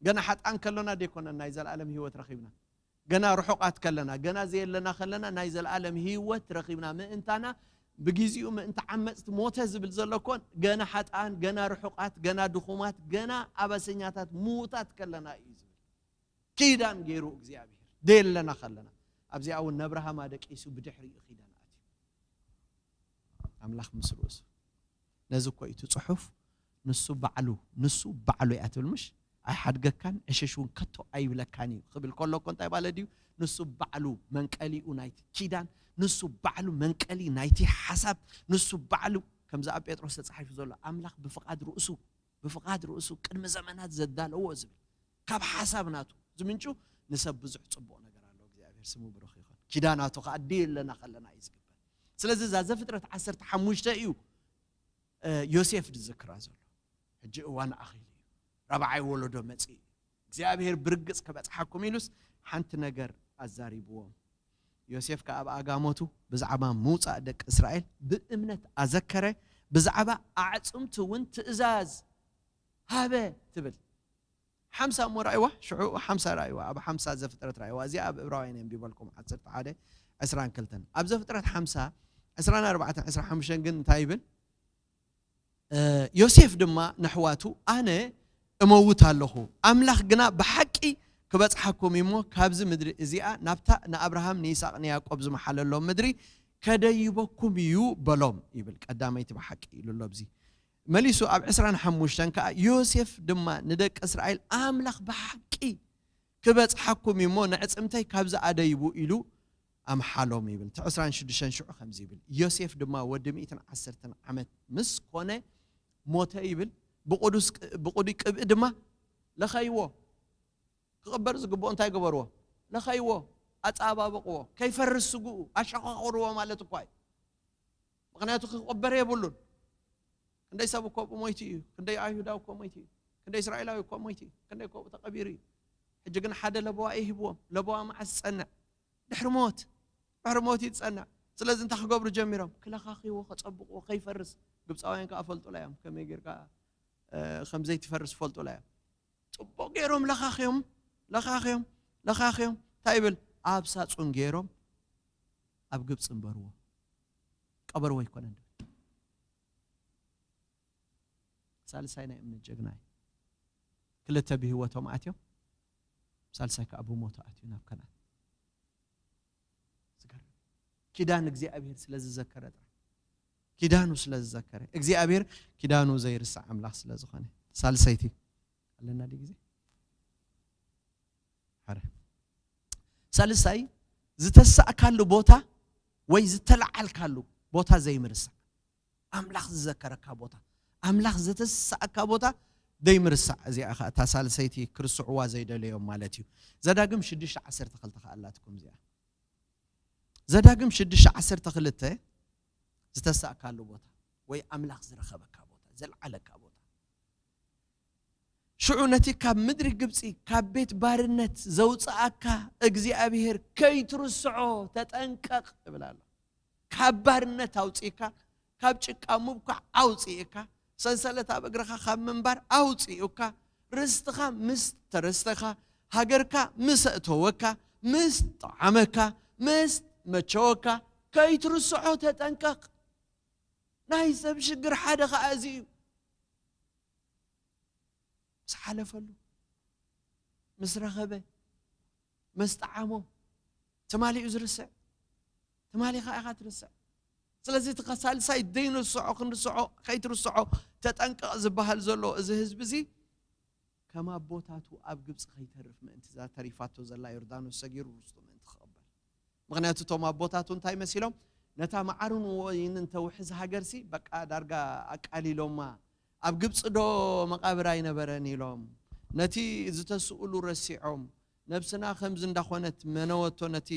ገና ሓጥኣን ከሎና ደይኮነን ናይ ዘለኣለም ህይወት ረኺብና። ገና ርሑቓት ከለና፣ ገና ዘየለና ከለና ናይ ዘለኣለም ህይወት ረኺብና ምእንታና፣ ብግዜኡ ምእንቲ ዓመጽቲ ሞተ ዝብል ዘሎ እኮ፣ ገና ሓጥኣን፣ ገና ርሑቓት፣ ገና ድኹማት፣ ገና ኣበሰኛታት፣ ምዉታት ከለና እዩ ዝብል። ኪዳን ገይሩ እግዚኣብሔር፣ ደየለና ከለና። ኣብዚኣ እውን ነብርሃም ኣደቂሱ ብድሕሪኡ ኪዳን ኣትዩ። ኣምላኽ ምስ ርእሱ። ነዚ እኮ እዩ እቲ ጽሑፍ፣ ንሱ ባዕሉ፣ ንሱ ባዕሉ እያ ትብል ምሽ? ኣይሓድገካን፣ ዕሽሽ እውን ከቶ ኣይብለካን እዩ ክብል ከሎ እኮ እንታይ ማለት ድዩ? ንሱ ባዕሉ መንቀሊኡ ናይቲ ኪዳን፣ ንሱ ባዕሉ መንቀሊ ናይቲ ሓሳብ፣ ንሱ ባዕሉ፣ ከምዚ ኣብ ጴጥሮስ ተጻሒፉ ዘሎ፣ ኣምላኽ ብፍቓድ ርእሱ፣ ብፍቓድ ርእሱ ቅድሚ ዘመናት ዘዳለዎ ዝብል፣ ካብ ሓሳብ ናቱ ዝምንጩ ንሰብ ብዙሕ ጽቡቕ ነገር ኣለዎ። እግዚኣብሔር ስሙ ብሩኽ ይኹን። ኪዳናቱ ከኣ ደየለና ከለና እዩ ዝግበር። ስለዚ እዛ ዘፍጥረት ዓሰርተ ሓሙሽተ እዩ፣ እ፣ ዮሴፍ ዝዝክራ ዘሎ። ሕጂ እዋን ኣኺሉ እዩ። ራብዓይ ወለዶ መጺኡ እዩ። እግዚኣብሔር ብርግጽ ክበጽሓኩም ኢሉስ ሓንቲ ነገር ኣዛሪብዎም። ዮሴፍ ከኣ ኣብ ኣጋሞቱ ብዛዕባ ምውጻእ ደቂ እስራኤል ብእምነት ኣዘከረ፣ ብዛዕባ ኣዕጽምቱ እውን ትእዛዝ ሃበ ትብል። ሓምሳ እሞ ራእይዋ፣ ሽዑ ሓምሳ ራእይዋ፣ ኣብ ሓምሳ ዘፍጥረት ራእይዋ። እዚኣ ኣብ ዕብራውያን የንቢበልኩም፣ ዓሰርተ ሓደ፣ ዕስራን ክልተን። ኣብ ዘፍጥረት ሓምሳ፣ ዕስራን ኣርባዕተን፣ ዕስራን ሓሙሽተን ግን እንታይ ይብል? እ፣ ዮሴፍ ድማ ነሕዋቱ፣ ኣነ እመውት ኣለኹ፣ ኣምላኽ ግና ብሓቂ ክበጽሓኩም እሞ ካብዚ ምድሪ እዚኣ ናብታ ንኣብርሃም ንይስሐቅ ንያዕቆብ ዝመሓለሎም ምድሪ ከደይበኩም እዩ በሎም ይብል። ቀዳመይቲ ብሓቂ ኢሉ ኣሎ ኣብዚ። መሊሱ ኣብ ዕስራን ሓሙሽተን ከኣ፣ ዮሴፍ ድማ ንደቂ እስራኤል፣ ኣምላኽ ብሓቂ ክበጽሓኩም እዩ እሞ፣ ነዕጽምተይ ካብዚ ኣደይቡ ኢሉ ኣምሓሎም ይብል። እቲ ዕስራን ሽዱሽተን ሽዑ ከምዚ ይብል፣ ዮሴፍ ድማ ወዲ ሚእትን ዓሰርተን ዓመት ምስ ኮነ ሞተ ይብል። ብቕዱስ ቅ-፣ ብቕዱይ ቅብኢ ድማ ለኸይዎ። ክቕበር ዝግብኦ እንታይ ገበርዎ? ለኸይዎ፣ ኣጸባበቕዎ። ከይፈርስ ስግኡ፣ ኣሸኻኽርዎ ማለት እኳ እዩ። ምኽንያቱ ክቕበር የብሉን። ክንደይ ሰብ እኮ ብሞይቱ እዩ፣ ክንደይ ኣይሁዳዊ እኮ ሞይቱ እዩ፣ ክንደይ እስራኤላዊ እኮ ሞይቱ እዩ፣ ክንደይ እኮ ተቐቢሩ እዩ። ሕጂ ግን ሓደ ለበዋ እዩ ሂብዎም። ለበዋ መዓስ ዝጸንዕ? ድሕሪ ሞት፣ ድሕሪ ሞት እዩ ዝጸንዕ። ስለዚ እንታይ ክገብሩ ጀሚሮም? ክለኻኽይዎ፣ ከጸብቕዎ፣ ከይፈርስ። ግብጻውያን ከኣ ፈልጡላ እዮም፣ ከመይ ጌርካ፣ እ፣ ከም ዘይትፈርስ ፈልጡላ እዮም። ጽቡቕ ገይሮም ለኻኽዮም፣ ለኻኽዮም፣ ለኻኽዮም። እንታይ ይብል? ኣብ ሳጹን ገይሮም ኣብ ግብጺ እንበርዎ። ቀበርዎ ኣይኮነን ድብል። ሳልሳይ ናይ እምነት ጀግና እዩ። ክልተ ብህይወቶም ኣትዮም፣ ሳልሳይ ከኣ ብሞቱ ኣትዩ ናብ ከነኣን። ዝገርም። ኪዳን እግዚኣብሔር ስለ ዝዘከረ ጥራይ። ኪዳኑ ስለ ዝዘከረ። እግዚኣብሔር ኪዳኑ ዘይርስዕ ኣምላኽ ስለ ዝኾነ። ሳልሰይቲ ኣለና ድዩ ግዜ? ሓረ። ሳልሳይ፣ ዝተሳእካሉ ቦታ ወይ ዝተለዓልካሉ ቦታ ዘይምርሳዕ። ኣምላኽ ዝዘከረካ ቦታ፣ ኣምላኽ ዘተሳእካ ቦታ ዘይምርሳዕ። እዚኣ ኸኣ እታ ሳልሰይቲ ክርስዕዋ ዘይደለዮም ማለት እዩ። ዘዳግም ሽዱሽተ ዓሰርተ ክልተ ኸኣ ኣላትኩም እዚኣ። ዘዳግም ሽዱሽተ ዓሰርተ ክልተ ዝተሳእካሉ ቦታ ወይ ኣምላኽ ዝረኸበካ ቦታ፣ ዘልዓለካ ቦታ። ሽዑ ነቲ ካብ ምድሪ ግብጺ፣ ካብ ቤት ባርነት ዘውጽኣካ እግዚኣብሔር ከይትርስዖ ተጠንቀቕ እብል ኣሎ። ካብ ባርነት ኣውጺእካ፣ ካብ ጭቃ ምብኳዕ ኣውጺእካ፣ ሰንሰለት ኣብ እግርኻ ካብ ምንባር ኣውጺኡካ፣ ርስትኻ ምስ ተረስተኻ፣ ሃገርካ ምስ ኣእተወካ፣ ምስ ጠዓመካ፣ ምስ መቸወካ፣ ከይትርስዖ ተጠንቀቕ። ናይ ሰብ ሽግር ሓደ ኸኣ እዚ እዩ። ምስ ሓለፈሉ፣ ምስ ረኸበ፣ ምስ ጠዓሞ፣ ትማሊ እዩ ዝርስዕ። ትማሊ ኸዓ ኢኻ ትርስዕ። ስለዚ እቲ ሳልሳይ ዘይንርስዖ ክንርስዖ፣ ከይትርስዖ ተጠንቀቕ ዝበሃል ዘሎ እዚ ህዝቢ እዚ ከም ኣቦታቱ ኣብ ግብፂ ከይተርፍ ምእንቲ እዛ ተሪፋቶ ዘላ ዮርዳኖስ ሰጊሩ ርስቱ ምእንቲ ክቕበል። ምኽንያቱ እቶም ኣቦታቱ እንታይ መሲሎም? ነታ መዓርን ወይንን ተውሕዝ ሃገርሲ በቃ ዳርጋ ኣቃሊሎማ። ኣብ ግብፂ ዶ መቓብር ኣይነበረን ኢሎም ነቲ ዝተስእሉ ረሲዖም፣ ነብስና ከምዚ እንዳኾነት መነወቶ ነቲ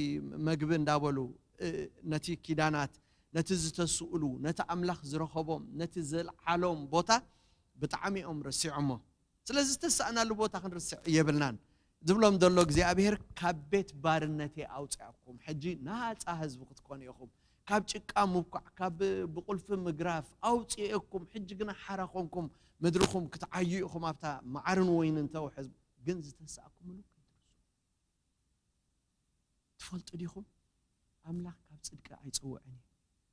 መግቢ እንዳበሉ፣ እ፣ ነቲ ኪዳናት፣ ነቲ ዝተስእሉ፣ ነቲ ኣምላኽ ዝረኸቦም፣ ነቲ ዘልዓሎም ቦታ ብጣዕሚ እዮም ረሲዖሞ። ስለዚ ዝተሳእናሉ ቦታ ክንርስዕ የብልናን። ዝብሎም ዘሎ እግዚኣብሔር፣ ካብ ቤት ባርነቴ ኣውፅኣኩም፣ ሕጂ ናፃ ህዝቢ ክትኮኑ ኢኹም። ካብ ጭቃ ምብኳዕ፣ ካብ ብቁልፊ ምግራፍ ኣውፅኤኩም፣ ሕጂ ግና ሓራ ኮንኩም፣ ምድርኹም ክትዓዩ ኢኹም፣ ኣብታ መዓርን ወይንን ተውሕዝ። ግን ዝተሳእኩምሉ ከይትርስዑ። ትፈልጡ ዲኹም? ኣምላኽ ካብ ጽድቂ ኣይጽውዕን እዩ፣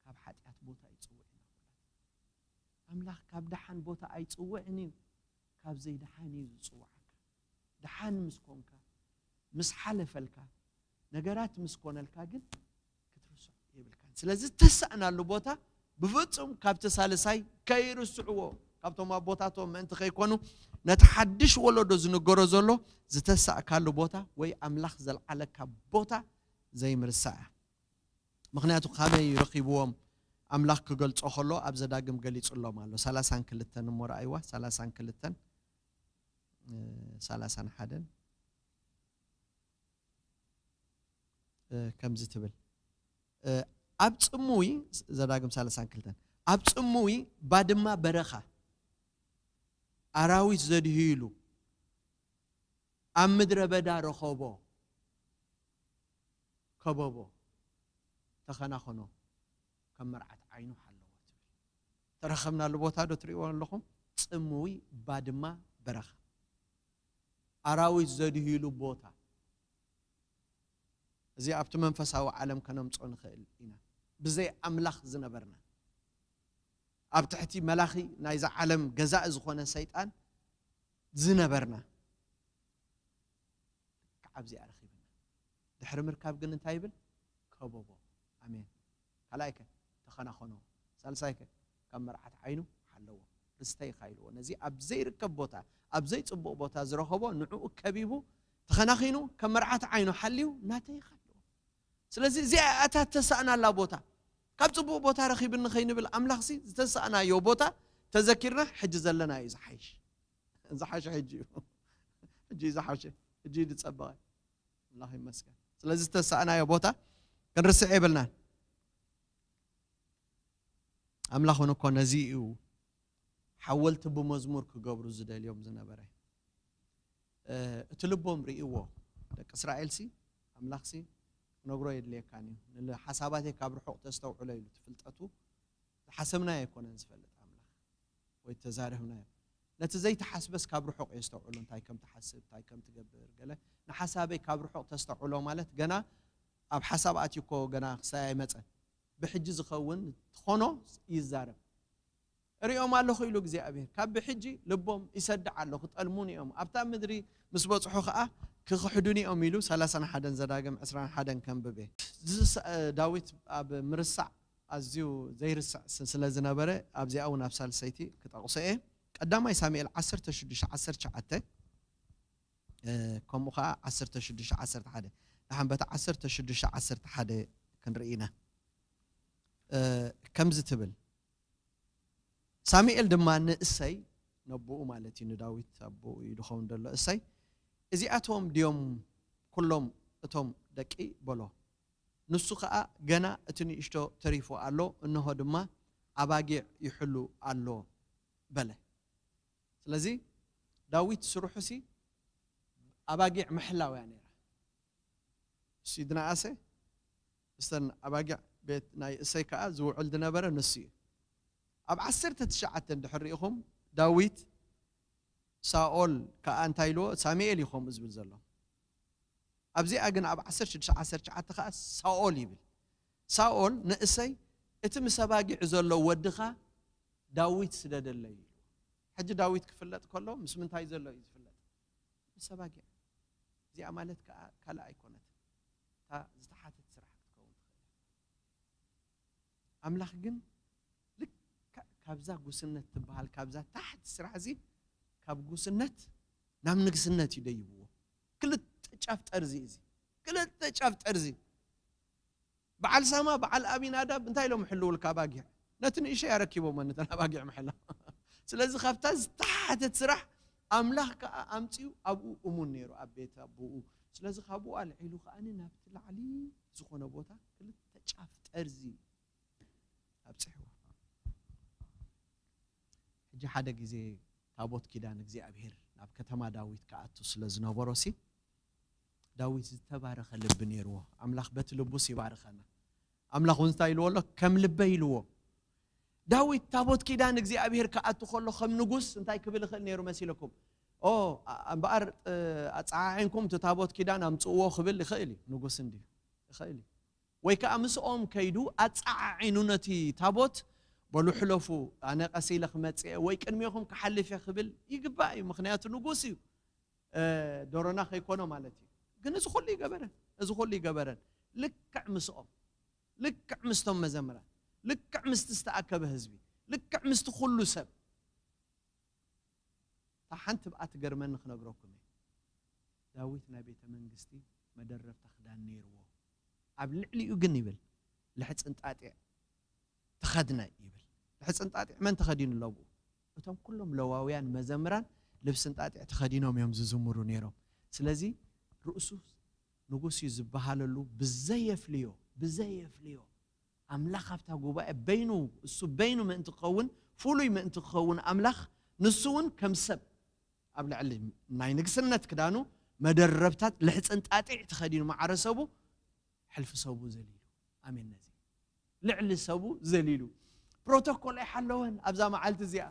ካብ ሓጢኣት ቦታ ይጽውዕ እዩ። ኣምላኽ ካብ ደሓን ቦታ ኣይጽውዕን እዩ፣ ካብ ዘይደሓን እዩ ዝጽውዓካ። ደሓን ምስ ኮንካ፣ ምስ ሓለፈልካ፣ ነገራት ምስ ኮነልካ ግን ክትርስዖ የብልካን። ስለዚ እተሳእናሉ ቦታ ብፍጹም ካብቲ ሳልሳይ ከይርስዕዎ፣ ካብቶም ኣቦታቶም ምእንቲ ከይኮኑ፣ ነቲ ሓድሽ ወለዶ ዝንገሮ ዘሎ ዝተሳእካሉ ቦታ ወይ ኣምላኽ ዘልዓለካ ቦታ ዘይምርሳዕ እያ። ምኽንያቱ ካመይ ረኺብዎም ኣምላኽ ክገልጾ ከሎ ኣብ ዘዳግም ገሊጹሎም ኣሎ። ሰላሳን ክልተን እሞ ረኣይዋ፣ ሰላሳን ክልተን፣ እ፣ ሰላሳን ሓደን፣ እ፣ ከምዚ ትብል፣ እ፣ ኣብ ጽምዊ፣ ዘዳግም ሰላሳን ክልተን፣ ኣብ ጽምዊ ባድማ በረኻ ኣራዊት ዘድህይሉ ኣብ ምድረ በዳ ረኸቦ፣ ከበቦ፣ ተኸናኸኖ፣ ከም መርዓት ዓይኑ ሓለዎ ትብል። ተረኸብናሉ ቦታ ዶ ትርእይዎ ኣለኹም? ጽምዊ ባድማ በረኻ። ኣራዊት ዘድህይሉ ቦታ። እዚ ኣብቲ መንፈሳዊ ዓለም ከነምጾ ንኽእል ኢና። ብዘይ ኣምላኽ ዝነበርና። ኣብ ትሕቲ መላኺ ናይዛ ዓለም ገዛኢ ዝኾነ ሰይጣን ዝነበርና። ክዓ ኣብዚኣ ረኺብና። ድሕሪ ምርካብ ግን እንታይ ይብል? ከበቦ። ኣሜን። ካልኣይ ከ? ተኸናኸኖ። ሳልሳይ ከ? ካብ መርዓት ዓይኑ ሓለዎ። ርስተይ ኢኻ ኢልዎ። ነዚ ኣብ ዘይርከብ ቦታ፣ ኣብ ዘይጽቡቕ ቦታ ዝረኸቦ ንዕኡ ከቢቡ፣ ተኸናኺኑ፣ ከም መርዓት ዓይኑ ሓልዩ፣ ናተይ ኢኻ ኢልዎ። ስለዚ እዚኣ እያ እታ እተሳእናላ ቦታ። ካብ ጽቡቕ ቦታ ረኺብኒ ከይንብል ኣምላኽሲ ዝተሳእናዮ ቦታ ተዘኪርና ሕጂ ዘለና እዩ ዝሓይሽ። ዝሓሸ ሕጂ እዩ። ሕጂ እዩ ዝሓሸ። ሕጂ እዩ ዝጸበቐ። ኣምላኽ ይመስገን። ስለዚ ዝተሳእናዮ ቦታ ክንርስዕ የብልናን። ኣምላኽ እውን እኮ ነዚ እዩ ሓወልቲ ብመዝሙር ክገብሩ ዝደልዮም ዝነበረ። እ፣ እቲ ልቦም ርእይዎ። ደቂ እስራኤልሲ ኣምላኽሲ ክነግሮ የድልየካን እዩ። ንሓሳባተይ ካብ ርሑቕ ተስተውዕሎ ኢሉ እቲ ፍልጠቱ ዝሓሰብናዮ ኣይኮነን ዝፈልጥ ኣምላኽ ወይ ተዛረብናዮ። ነቲ ዘይተሓስበስ ካብ ርሑቕ የስተውዕሎ፣ እንታይ ከም ትሓስብ፣ እንታይ ከም ትገብር፣ ገለ ንሓሳበይ ካብ ርሑቕ ተስተውዕሎ ማለት ገና ኣብ ሓሳብ ኣትዩ እኮ ገና ክሳይ ኣይመጸን። ብሕጂ ዝኸውን ትኾኖ ይዛረብ። እሪኦም ኣለኹ ኢሉ እግዚኣብሔር። ካብ ብሕጂ ልቦም ይሰድዕ ኣሎ፣ ክጠልሙን እዮም። ኣብታ ምድሪ ምስ በጽሑ ኸኣ ክኽሕዱን እዮም ኢሉ ሰላሳን ሓደን ዘዳግም ዕስራን ሓደን ከንብቤ። ዝስ-፣ ዳዊት ኣብ ምርሳዕ ኣዝዩ ዘይርስዕ ስ-፣ ስለ ዝነበረ ኣብዚኣ እውን ኣብ ሳልሰይቲ ክጠቕሶ እየ። ቀዳማይ ሳሙኤል ዓሰርተ ሽዱሽተ ዓሰርተ ትሽዓተ፣ እ፣ ከምኡ ኸዓ ዓሰርተ ሽዱሽተ ዓሰርተ ሓደ። ደሓን በታ ዓሰርተ ሽዱሽተ ዓሰርተ ሓደ ክንርኢ ኢና። እ፣ ከምዚ ትብል፣ ሳሙኤል ድማ ንእሰይ፣ ነቦኡ ማለት እዩ፣ ንዳዊት ኣቦኡ እዩ ዝኸውን ዘሎ እሰይ፣ "እዚኣቶም ድዮም ኩሎም እቶም ደቂ?" በሎ። ንሱ ኸኣ፣ "ገና እቲ ንእሽቶ ተሪፉ ኣሎ፣ እንሆ ድማ ኣባጊዕ ይሕሉ ኣሎ" በለ። ስለዚ ዳዊት ስርሑሲ ኣባጊዕ ምሕላው እያ ነይራ። እሱ ድነኣሰ፣ እስተን ኣባጊዕ ቤት ናይ እሰይ ከኣ ዝውዕል ዝነበረ ንሱ እዩ። ኣብ ዓሰርተ ትሽዓተ እንድሕር ርኢኹም፣ ዳዊት፣ ሳኦል ከኣ እንታይ ኢልዎ? ሳሙኤል እዩ ከምኡ ዝብል ዘሎ። ኣብዚኣ ግን ኣብ ዓሰርተ ሽዱሽተ ዓሰርተ ትሽዓተ ከኣ ሳኦል ይብል። ሳኦል ንእሰይ፣ "እቲ ምስ ኣባጊዕ ዘሎ ወድኻ ዳዊት ስደደለይ" ኢሉ። ሕጂ ዳዊት ክፍለጥ ከሎ ምስ ምንታይ ዘሎ እዩ ዝፍለጥ? ምስ ኣባጊዕ። እዚኣ ማለት ከኣ ካልእ ኣይኮነትን። እታ ዝተሓተት ስራሕ ክትከውን ትኽእል እያ። ኣምላኽ ግን ልክዕ ካብዛ ጉስነት ትበሃል፣ ካብዛ ታሕቲ ስራሕ እዚ፣ ካብ ጉስነት ናብ ንግስነት እዩ ደይብዎ። ክልተ ጫፍ ጠርዚ እዚ፣ ክልተ ጫፍ ጠርዚ። በዓል ሳማ፣ በዓል ኣቢናዳብ እንታይ ኢሎም ይሕልውልካ ኣባጊዕ? ነቲ ንእሸይ ኣረኪቦሞ ነተን ኣባጊዕ ምሕላው። ስለዚ ካብታ ዝተሓተት ስራሕ ኣምላኽ ከኣ ኣምጺኡ ኣብኡ እሙን ነይሩ፣ ኣብ ቤት ኣቦኡ። ስለዚ ካብኡ ኣልዒሉ ከኣ ናብቲ ላዕሊ ዝኾነ ቦታ ክልተ ጫፍ ጠርዚ ኣብጽሕዎ። ሕጂ ሓደ ግዜ ታቦት ኪዳን እግዚኣብሔር ናብ ከተማ ዳዊት ክኣቱ ስለ ዝነበሮሲ፣ ዳዊት ዝተባረኸ ልቢ ነይርዎ። ኣምላኽ በቲ ልቡስ ይባርኸና። ኣምላኽ እውን እንታይ ኢልዎ ኣሎ? ከም ልበይ ኢልዎ። ዳዊት ታቦት ኪዳን እግዚኣብሔር ክኣቱ ከሎ ከም ንጉስ እንታይ ክብል ይኽእል ነይሩ መሲለኩም? ኦ፣ ኣ-፣ እምበኣር፣ እ፣ ኣጸዓዒንኩም እቲ ታቦት ኪዳን ኣምጽእዎ ክብል ይኽእል እዩ። ንጉስ እንድዩ። ይኽእል እዩ። ወይ ከኣ ምስኦም ከይዱ ኣጸዓዒኑ ነቲ ታቦት፣ "በሉ ሕለፉ፣ ኣነ ቀስ ኢለ ክመጽእ እየ፣ ወይ ቅድሜኹም ክሓልፍ እየ" ክብል ይግባእ እዩ። ምኽንያቱ ንጉስ እዩ። እ፣ ዶሮና ከይኮኖ ማለት እዩ። ግን እዚ ኩሉ ይገበረን፣ እዚ ኩሉ ይገበረን። ልክዕ ምስኦም፣ ልክዕ ምስቶም መዘምራን፣ ልክዕ ምስቲ ዝተኣከበ ህዝቢ፣ ልክዕ ምስቲ ኩሉ ሰብ። እታ ሓንቲ ብኣ ትገርመኒ ክነግረኩም እየ። ዳዊት ናይ ቤተ መንግስቲ መደረብታ ክዳን ነይርዎ። ኣብ ልዕሊኡ ግን ይብል፣ ልሕጽንጣጢዕ ተኸድነ ይብል። ልሕጽንጣጢዕ መን ተኸዲኑ ኣሎ ብኡ? እቶም ኩሎም ለዋውያን መዘምራን ልብስንጣጢዕ ተኸዲኖም እዮም ዝዝምሩ ነይሮም። ስለዚ ርእሱ ንጉስ እዩ ዝበሃለሉ ብዘየፍልዮ፣ ብዘየፍልዮ ኣምላኽ ኣብታ ጉባኤ በይኑ፣ እሱ በይኑ ምእንቲ ክኸውን፣ ፍሉይ ምእንቲ ክኸውን ኣምላኽ፣ ንሱ እውን ከም ሰብ ኣብ ልዕሊ ናይ ንግስነት ክዳኑ መደረብታት ልሕጽንጣጢዕ ተኸዲኑ ማዕረ ሰቡ፣ ሕልፊ ሰቡ ዘሊሉ። ኣሜን። ነዚ ልዕሊ ሰቡ ዘሊሉ። ፕሮቶኮል ኣይሓለወን። ኣብዛ መዓልቲ እዚኣ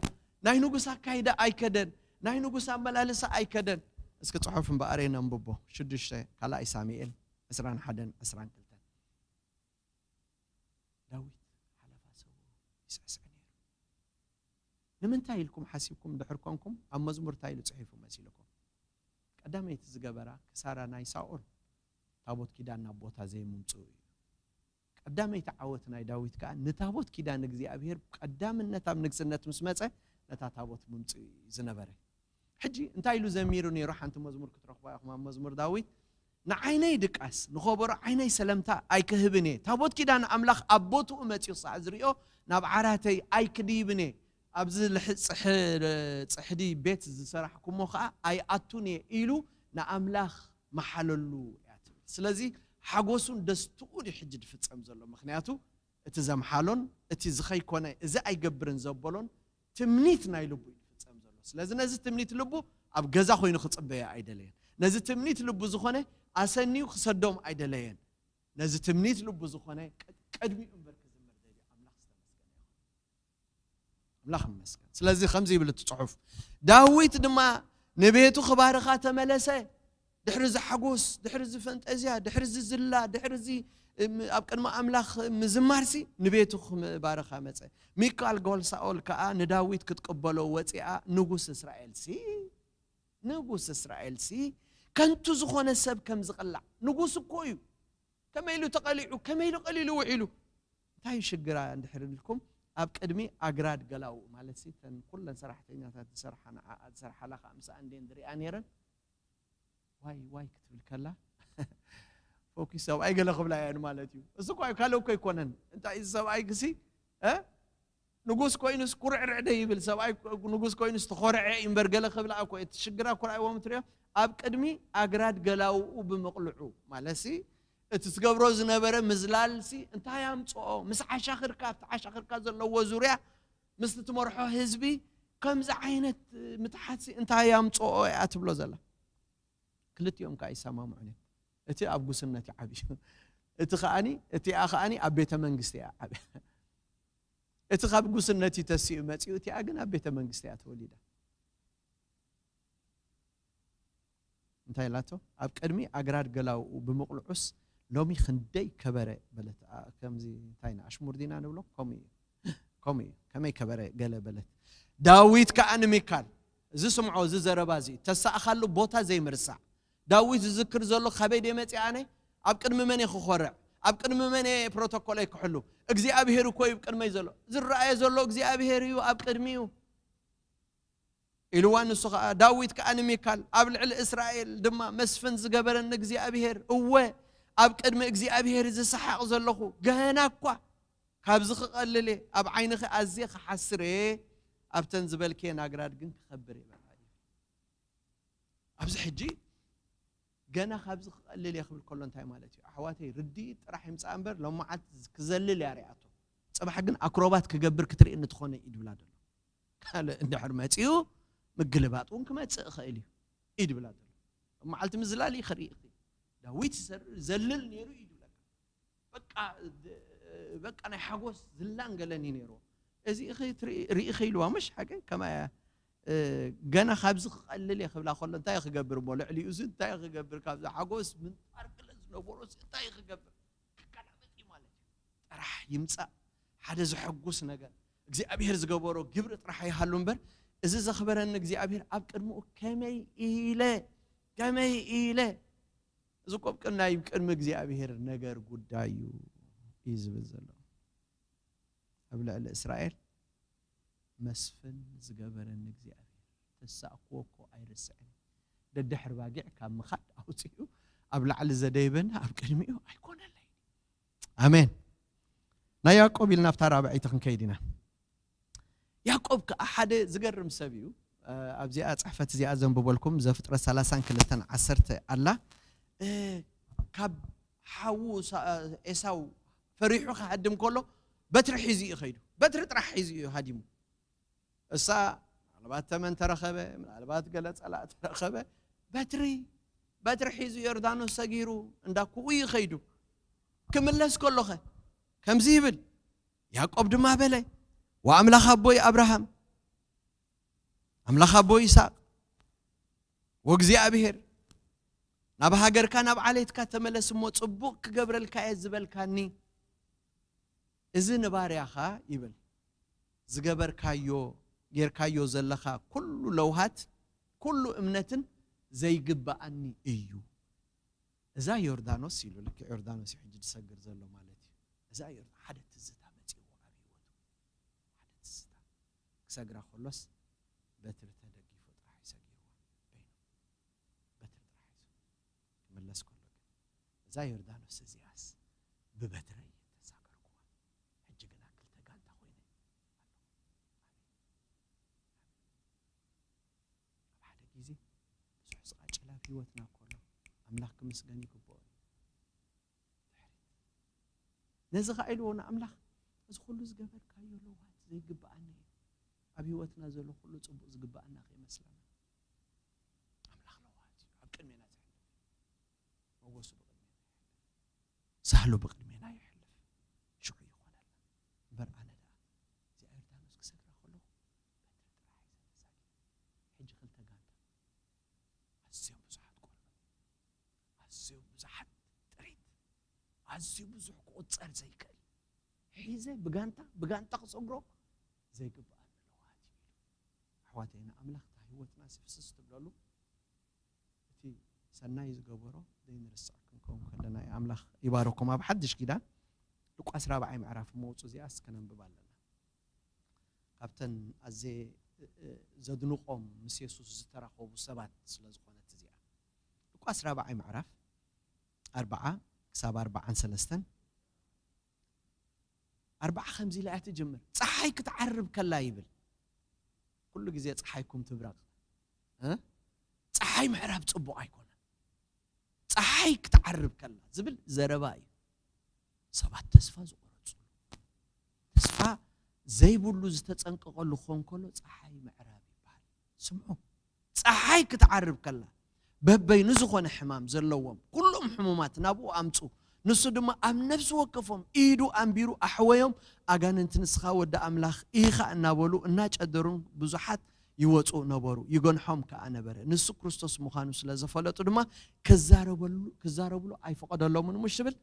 ናይ ንጉስ ኣካይዳ ኣይከደን፣ ናይ ንጉስ ኣመላልሳ ኣይከደን። እስኪ ጽሑፍ እምበኣር ነንብቦ። ሽዱሽተ፣ ካልኣይ ሳሙኤል ዕስራን ሓደን ዕስራን ክልተን። ዳዊት ሓለፋ ሰቡ ይስዕስዕ ነይሩ። ንምንታይ ኢልኩም ሓሲብኩም ድሕር ኮንኩም ኣብ መዝሙር እንታይ ኢሉ ጽሒፉ መሲልኩም? ቀዳመይቲ ዝገበራ ክሳራ ናይ ሳኦል ታቦት ኪዳን ናብ ቦታ ዘይምምጽኡ እዩ። ቀዳመይቲ ዓወት ናይ ዳዊት ከኣ ንታቦት ኪዳን እግዚኣብሔር ቀዳምነት ኣብ ንግስነት ምስ መጸ ነታ ታቦት ምምጽኡ እዩ ዝነበረ። ሕጂ እንታይ ኢሉ ዘሚሩ ነይሩ? ሓንቲ መዝሙር ክትረኽቧ ኢኹም ኣብ መዝሙር ዳዊት። "ንዓይነይ ድቃስ፣ ንኸበሮ ዓይነይ ሰለምታ ኣይክህብን እየ። ታቦት ኪዳን ኣምላኽ ኣብ ቦትኡ መጺኡ ክሳዕ ዝርእዮ ናብ ዓራተይ ኣይክድይብን እየ። ኣብዚ ልሕ-፣ ጽሕ-፣ ጽሕዲ ቤት ዝሰራሕኩሞ ኸኣ ኣይኣቱን እየ" ኢሉ ንኣምላኽ መሓለሉ እያ ትብል። ስለዚ ሓጎሱን ደስትኡን እዩ ሕጂ ዝፍጸም ዘሎ። ምኽንያቱ እቲ ዘምሓሎን እቲ ዝኸይኮነ እዚ ኣይገብርን ዘበሎን ትምኒት ናይ ልቡ እዩ ዝፍጸም ዘሎ። ስለዚ ነዚ ትምኒት ልቡ ኣብ ገዛ ኮይኑ ክጽበዮ ኣይደለየን። ነዚ ትምኒት ልቡ ዝኾነ ኣሰንዩ ክሰዶም ኣይደለየን። ነዚ ትምኒት ልቡ ዝኾነ ቀ-፣ ቅድሚኡ እምበር ክዝምር ደልዩ። ኣምላኽ ዝተመስገነ ይኹን። ኣምላኽ ይመስገን። ስለዚ ከምዚ ይብል እቲ ጽሑፍ፣ "ዳዊት ድማ ንቤቱ ክባርኻ ተመለሰ። ድሕሪ እዚ ሓጎስ፣ ድሕሪ እዚ ፈንጠዝያ፣ ድሕሪ እዚ ዝላ፣ ድሕሪ እዚ፣ እም፣ ኣብ ቅድሚ ኣምላኽ ምዝማርሲ ንቤቱ ክባርኻ መጸ። ሚካል ጓል ሳኦል ከኣ ንዳዊት ክትቅበሎ ወጺኣ፣ ንጉስ እስራኤልሲ፣ ንጉስ እስራኤልሲ ከንቱ ዝኾነ ሰብ ከም ዝቕላዕ፣ ንጉስ እኮ እዩ። ከመይ ኢሉ ተቐሊዑ፣ ከመይ ኢሉ ቀሊሉ ውዒሉ?" እንታይ እዩ ሽግራ እንድሕር ኢልኩም፣ ኣብ ቅድሚ ኣግራድ ገላኡ፣ ማለት ሲ፣ እተን ኩለን ሰራሕተኛታት ዝሰርሓ፣ ንዓኣ ዝሰርሓላ ከኣ ምስኣ እንዴን ዝሪኣ ነይረን፣ ዋይ ዋይ ክትብል ከላ፣ ፎኪስ ሰብኣይ ገለ ክብላ እየን ማለት እዩ። እሱ እኮ ካልእ እኮ ኣይኮነን። እንታይ እዚ ሰብኣይ ግሲ፣ እ? ንጉስ ኮይኑስ ኩርዕርዕ ደ ይብል፣ ሰብኣይ ንጉስ ኮይኑስ ተኾርዐ እዩ እምበር ገለ ክብላ እኮ፣ እቲ ሽግራ እኮ ርኣይዎም ትሪኦ፣ ኣብ ቅድሚ ኣግራድ ገላውኡ ብምቕልዑ፣ ማለት ሲ፣ እቲ ትገብሮ ዝነበረ ምዝላል ሲ፣ እንታይ ኣምጽኦ? ምስ ዓሻኽርካ፣ ኣብቲ ዓሻኽርካ ዘለዎ ዙርያ፣ ምስቲ ትመርሖ ህዝቢ፣ ከምዚ ዓይነት ምትሓት ሲ፣ እንታይ ኣምጽኦ እያ ትብሎ ዘላ? ክልቲኦም ከኣ ይሰማምዑን እዮም። እቲ ኣብ ጉስነት ይዓብዩ። እቲ ከኣኒ፣ እቲኣ ከኣኒ ኣብ ቤተ መንግስቲ እያ ዓብያ። እቲ ካብ ጉስነት እዩ ተሲኡ መጺኡ፣ እቲኣ ግን ኣብ ቤተ መንግስቲ እያ ተወሊዳ። እንታይ ኢላቶ? ኣብ ቅድሚ ኣግራድ ገላውኡ ብምቕልዑስ ሎሚ ክንደይ ከበረ በለት። ኣ-፣ ከምዚ እንታይ ኢና ኣሽሙር ዲና ንብሎ? ከምኡ እዩ። ከምኡ እዩ። ከመይ ከበረ ገለ በለት። ዳዊት ከኣ ንሚካል፣ እዚ ስምዖ፣ እዚ ዘረባ እዚ፣ ተሳእኻሉ ቦታ ዘይምርሳዕ። ዳዊት ዝዝክር ዘሎ ካበይ ደየ መጺኣ ኣነ? ኣብ ቅድሚ መን እየ ክኾርዕ? ኣብ ቅድሚ መን እየ ፕሮቶኮለይ ክሕሉ? እግዚኣብሄር እኮ እዩ ኣብ ቅድመይ ዘሎ። ዝረኣየ ዘሎ እግዚኣብሄር እዩ ኣብ ቅድሚኡ። ኢልዋ ንሱ ኸዓ፣ ዳዊት ከኣ ንሚካል፣ ኣብ ልዕሊ እስራኤል ድማ መስፍን ዝገበረኒ እግዚኣብሄር፣ እወ፣ ኣብ ቅድሚ እግዚኣብሄር ዝሰሓቕ ዘለኹ፣ ገና እኳ ካብዚ ክቐልል እየ፣ ኣብ ዓይንኺ ኣዝየ ክሓስር እየ፣ ኣብተን ዝበልክየን ኣግራድ ግን ክኸብር እየ በላ እዩ። ኣብዚ ሕጂ ገና ካብዚ ክቐልል እየ ክብል ከሎ እንታይ ማለት እዩ? ኣሕዋተይ፣ ርድኢት ጥራሕ ይምጻእ እምበር፣ ሎም መዓልቲ ክዘልል እያ ሪኣቶ። ጽባሕ ግን ኣክሮባት ክገብር ክትርኢ እንትኾነ እዩ ድብላ ዘሎ። ካልእ እንድሕር መጺኡ፣ ምግልባጥ እውን ክመጽእ ይኽእል እዩ፣ እዩ ድብላ ዘሎ። ሎም መዓልቲ ምዝላል እዩ ክርኢ ይኽእል። ዳዊት ይዘ-፣ ዘልል ነይሩ እዩ ድብለካ። በቃ፣ በቃ ናይ ሓጎስ ዝላን ገለን እዩ ነይርዎ። እዚ ኢኺ ትርኢ-፣ ርኢኺ ኢልዋ፣ ምሽ ሓቀይ ከማይ እያ። እ፣ ገና ካብዚ ክቐልል እየ ክብላ ከሎ፣ እንታይ ክገብር እሞ? ልዕሊኡ እዚ እንታይ ክገብር? ካብዚ ሓጎስ ምንጣር ክለ ዝነበሮ እዚ እንታይ ክገብር? ክገላበጥ እዩ ማለት እዩ። ጥራሕ ይምጻእ ሓደ ዘሐጉስ ነገር፣ እግዚኣብሄር ዝገበሮ ግብሪ ጥራሕ ይሃሉ እምበር፣ እዚ ዘኽበረኒ እግዚኣብሄር ኣብ ቅድሚኡ ከመይ ኢለ፣ ከመይ ኢለ? እዚ እኮ ኣብ ቅድሚ፣ ናይ ቅድሚ እግዚኣብሄር ነገር ጉዳይ እዩ፣ እዩ ዝብል ዘሎ። ኣብ ልዕሊ እስራኤል መስፍን ዝገበረኒ እግዚኣብሄር፣ ተሳእክዎ እኮ ኣይርስዕን። ደድሕሪ ባጊዕ ካብ ምኻድ ኣውጺኡ ኣብ ላዕሊ ዘደይበኒ ኣብ ቅድሚኡ ኣይኮነለይ። ኣሜን። ናይ ያዕቆብ ኢልና ኣብታ ራብዐይቲ ክንከይድ ኢና። ያዕቆብ ከኣ ሓደ ዝገርም ሰብ እዩ። እ፣ ኣብዚኣ ጽሕፈት እዚኣ ዘንብበልኩም፣ ዘፍጥረት ሰላሳን ክልተን ዓሰርተ ኣላ። እ፣ ካብ ሓዉ ሳ-፣ ኤሳው ፈሪሑ ክሃድም ከሎ በትሪ ሒዙ እዩ ኸይዱ። በትሪ ጥራሕ ሒዙ እዩ ሃዲሙ። እሳ ምናልባት ተመን ተረኸበ፣ ምናልባት ገለ ጸላእ ተረኸበ። በትሪ፣ በትሪ ሒዙ ዮርዳኖስ ሰጊሩ እንዳ ኩኡ እዩ ኸይዱ። ክምለስ ከሎኸ ከምዚ ይብል፣ ያዕቆብ ድማ በለ፣ "ወኣምላኽ ኣቦይ ኣብርሃም፣ ኣምላኽ ኣቦይ ይስሐቅ፣ ወእግዚኣብሔር፣ ናብ ሃገርካ ናብ ዓሌትካ ተመለስ እሞ ጽቡቕ ክገብረልካ እየ ዝበልካኒ፣ እዚ ንባርያኻ ይበል፣ ዝገበርካዮ፣ ጌርካዮ ዘለኻ ኩሉ ለውሃት፣ ኩሉ እምነትን ዘይግብኣኒ እዩ። እዛ ዮርዳኖስ" ኢሉ፣ ልክዕ ዮርዳኖስ እዩ ሕጂ ዝሰግር ዘሎ ማለት እዩ። እዛ ዮርዳኖስ ሓደ ትዝታ መጺእዎ ኣብ ህይወቱ። ሓደ ትዝታ። ክሰግራ ከሎስ በትሪ ተደጊፉ ጥራሕ እዩ ሰጊርዋ በይኑ። በትሪ ጥራሕ ሒዙ ክምለስ ከሎ ግን፣ "እዛ ዮርዳኖስ እዚኣስ ብበትረይ እየ ተሳገርኩዋ። ሕጂ ግና ክልተ ጋንታ ኮይነ ኣለኹ." ኣሜን። ኣብ ሓደ ግዜ ብዙሕ ዝቃጭል ኣብ ህይወትና ከሎ ኣምላኽ ክምስገን ይግብኦ እዩ። ድሕሪት ነዚ ኸኣ ኢልዎ ንኣምላኽ፣ "እዚ ኹሉ ዝገበርካዮ ለውሃት ዘይግብኣኒ እዩ። ኣብ ህይወትና ዘሎ ኹሉ ጽቡቕ ዝግብኣና ከይመስለና ኣምላኽ ለውሃት እዩ፣ ኣብ ቅድሜና ዘሕልፍ እዩ። መጎሱ ብቕድሜና የሕልፍ፣ ሳህሉ ብቕድሜና የሕልፍ፣ ሽዑ ይኾነልና። እምበር ኣነ ደኣ እዚኣ ዮርዳኖስ ክሰግራ ከለኹ በትሪ ጥራሕ ሒዘ ተሳጊረ። ሕጂ ክልተ ጋንታ፣ ኣዝዮም ብዙሓት ቆልዑ፣ ኣዝዮም ብዙሓት ጥሪት፣ ኣዝዩ ብዙሕ ክቑጸር ዘይክእል ሒዘ ብጋንታ፣ ብጋንታ ክሰግሮ ዘይግብኣኒ ለውሃት እዩ" ኢሉ። ኣሕዋተይ፣ ንኣምላኽ እታ ህይወትና ስፍስስ ትብለሉ፣ እቲ ሰናይ ዝገበሮ ዘይንርስዕ ክንከውን ከለና እዩ። ኣምላኽ ይባርኩም። ኣብ ሓድሽ ኪዳን ሉቃስ ራብዓይ ምዕራፍ እሞ ውጹ፣ እዚኣስ ከነንብባ ኣለና። ካብተን ኣዜ-፣ እ-፣ እ-፣ ዘድንቖም ምስ የሱስ ዝተራኸቡ ሰባት ስለ ዝኾነት እዚኣ። ሉቃስ ራብዓይ ምዕራፍ ኣርብዓ ክሳብ ኣርብዓን ሰለስተን። ኣርብዓ ከምዚ ኢላ እያ ትጅምር። "ጸሓይ ክትዓርብ ከላ" ይብል። ኩሉ ግዜ ጸሓይኩም ትብረቕ። እ? ጸሓይ ምዕራብ ጽቡቕ ኣይኮነን። "ጸሓይ ክትዓርብ ከላ" ዝብል ዘረባ እዩ። ሰባት ተስፋ ዝቆረጹ፣ ተስፋ ዘይብሉ ዝተጸንቀቐሉ ክኾን ከሎ ጸሓይ ምዕራብ ይበሃል። ስምዑ፣ ጸሓይ ክትዓርብ ከላ በበይኑ ዝኾነ ሕማም ዘለዎም ኩሎም ሕሙማት ናብኡ ኣምጹ። ንሱ ድማ ኣብ ነፍሲ ወከፎም ኢዱ ኣንቢሩ ኣሕወዮም። ኣጋንንቲ "ንስኻ ወዲ ኣምላኽ ኢኻ" እናበሉ እናጨደሩን ብዙሓት ይወጹ ነበሩ። ይገንሖም ከኣ ነበረ። ንሱ ክርስቶስ ምዃኑ ስለ ዘፈለጡ ድማ ክዛረበሉ-፣ ክዛረብሉ ኣይፈቐደሎምን። ምሽ ትብል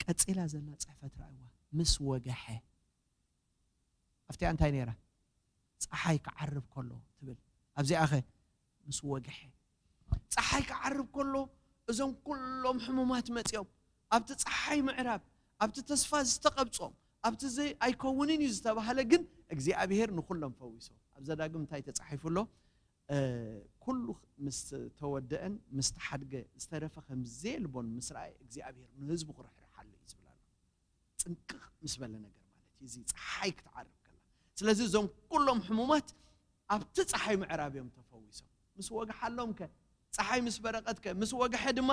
ቀጺላ ዘላ ጽሕፈት ረኣይዋ። "ምስ ወገሐ" ኣብቲኣ እንታይ ነይራ? "ጸሓይ ክዓርብ ከሎ" ትብል። ኣብዚኣኸ "ምስ ወግሐ"። ጸሓይ ክዓርብ ከሎ እዞም ኩሎም ሕሙማት መጺኦም፣ ኣብቲ ጸሓይ ምዕራብ፣ ኣብቲ ተስፋ ዝተቐብጾም፣ ኣብቲ ዘይ ኣይከውንን እዩ ዝተባህለ ግን እግዚኣብሔር ንኹሎም ፈዊሶም። ኣብ ዘዳግም እንታይ ተጻሒፉ ኣሎ? እ፣ ኩሉ ምስ ተወደአን ምስ ተሓድገ ዝተረፈ ከም ዘየልቦን ምስ ረኣየ እግዚኣብሔር ንህዝቡ ክርሕርሓሉ እዩ ዝብል ኣሎ። ጽንቅቕ ምስ በለ ነገር ማለት እዩ። እዚ ጸሓይ ክትዓርብ ከላ። ስለዚ እዞም ኩሎም ሕሙማት ኣብቲ ጸሓይ ምዕራብ እዮም ተፈዊሶም። ምስ ወግሓሎም ከ፣ ጸሓይ ምስ በረቐት ከ፣ ምስ ወግሐ ድማ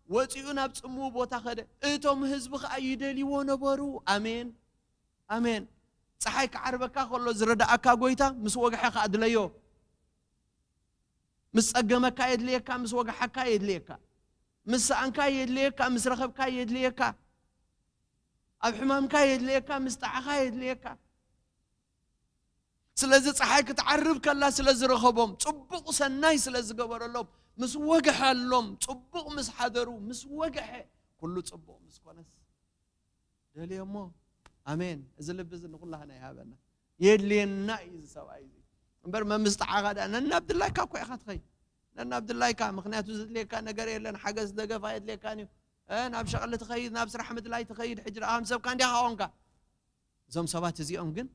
ወጺኡ ናብ ጽምው ቦታ ከደ። እቶም ህዝቢ ከኣ ይደልይዎ ነበሩ። ኣሜን። ኣሜን። ጸሓይ ክዓርበካ ከሎ ዝረዳኣካ ጎይታ ምስ ወግሐ ከኣ ድለዮ። ምስ ጸገመካ የድልየካ፣ ምስ ወግሓካ የድልየካ። ምስ ሰኣንካ የድልየካ፣ ምስ ረኸብካ የድልየካ። ኣብ ሕማምካ የድልየካ፣ ምስ ጣዕኻ የድልየካ። ስለዚ ጸሓይ ክትዓርብ ከላ ስለ ዝረኸቦም፣ ጽቡቕ ሰናይ ስለ ዝገበረሎም፣ ምስ ወግሐሎም፣ ጽቡቕ ምስ ሓደሩ፣ ምስ ወግሐ፣ ኩሉ ጽቡቕ ምስ ኮነስ፣ ደልዮሞ። ኣሜን። እዚ ልቢ እዚ ንኹላህና ይሃበና። የድልየና እዩ እዚ ሰብኣይ እዚ። እምበር መምስጣዓኻ ደኣ ነናብ ድላይካ እኮ ኢኻ ትኸይድ። ነናብ ድላይካ፣ ምኽንያቱ ዘድልየካ ነገር የለን። ሓገዝ ደገፍ ኣየድልየካን እዩ። እ፣ ናብ ሸቕሊ ትኸይድ፣ ናብ ስራሕ ምድላይ ትኸይድ። ሕጂ ደኣ ከም ሰብካ እንዲኻ ኾንካ። እዞም ሰባት እዚኦም ግን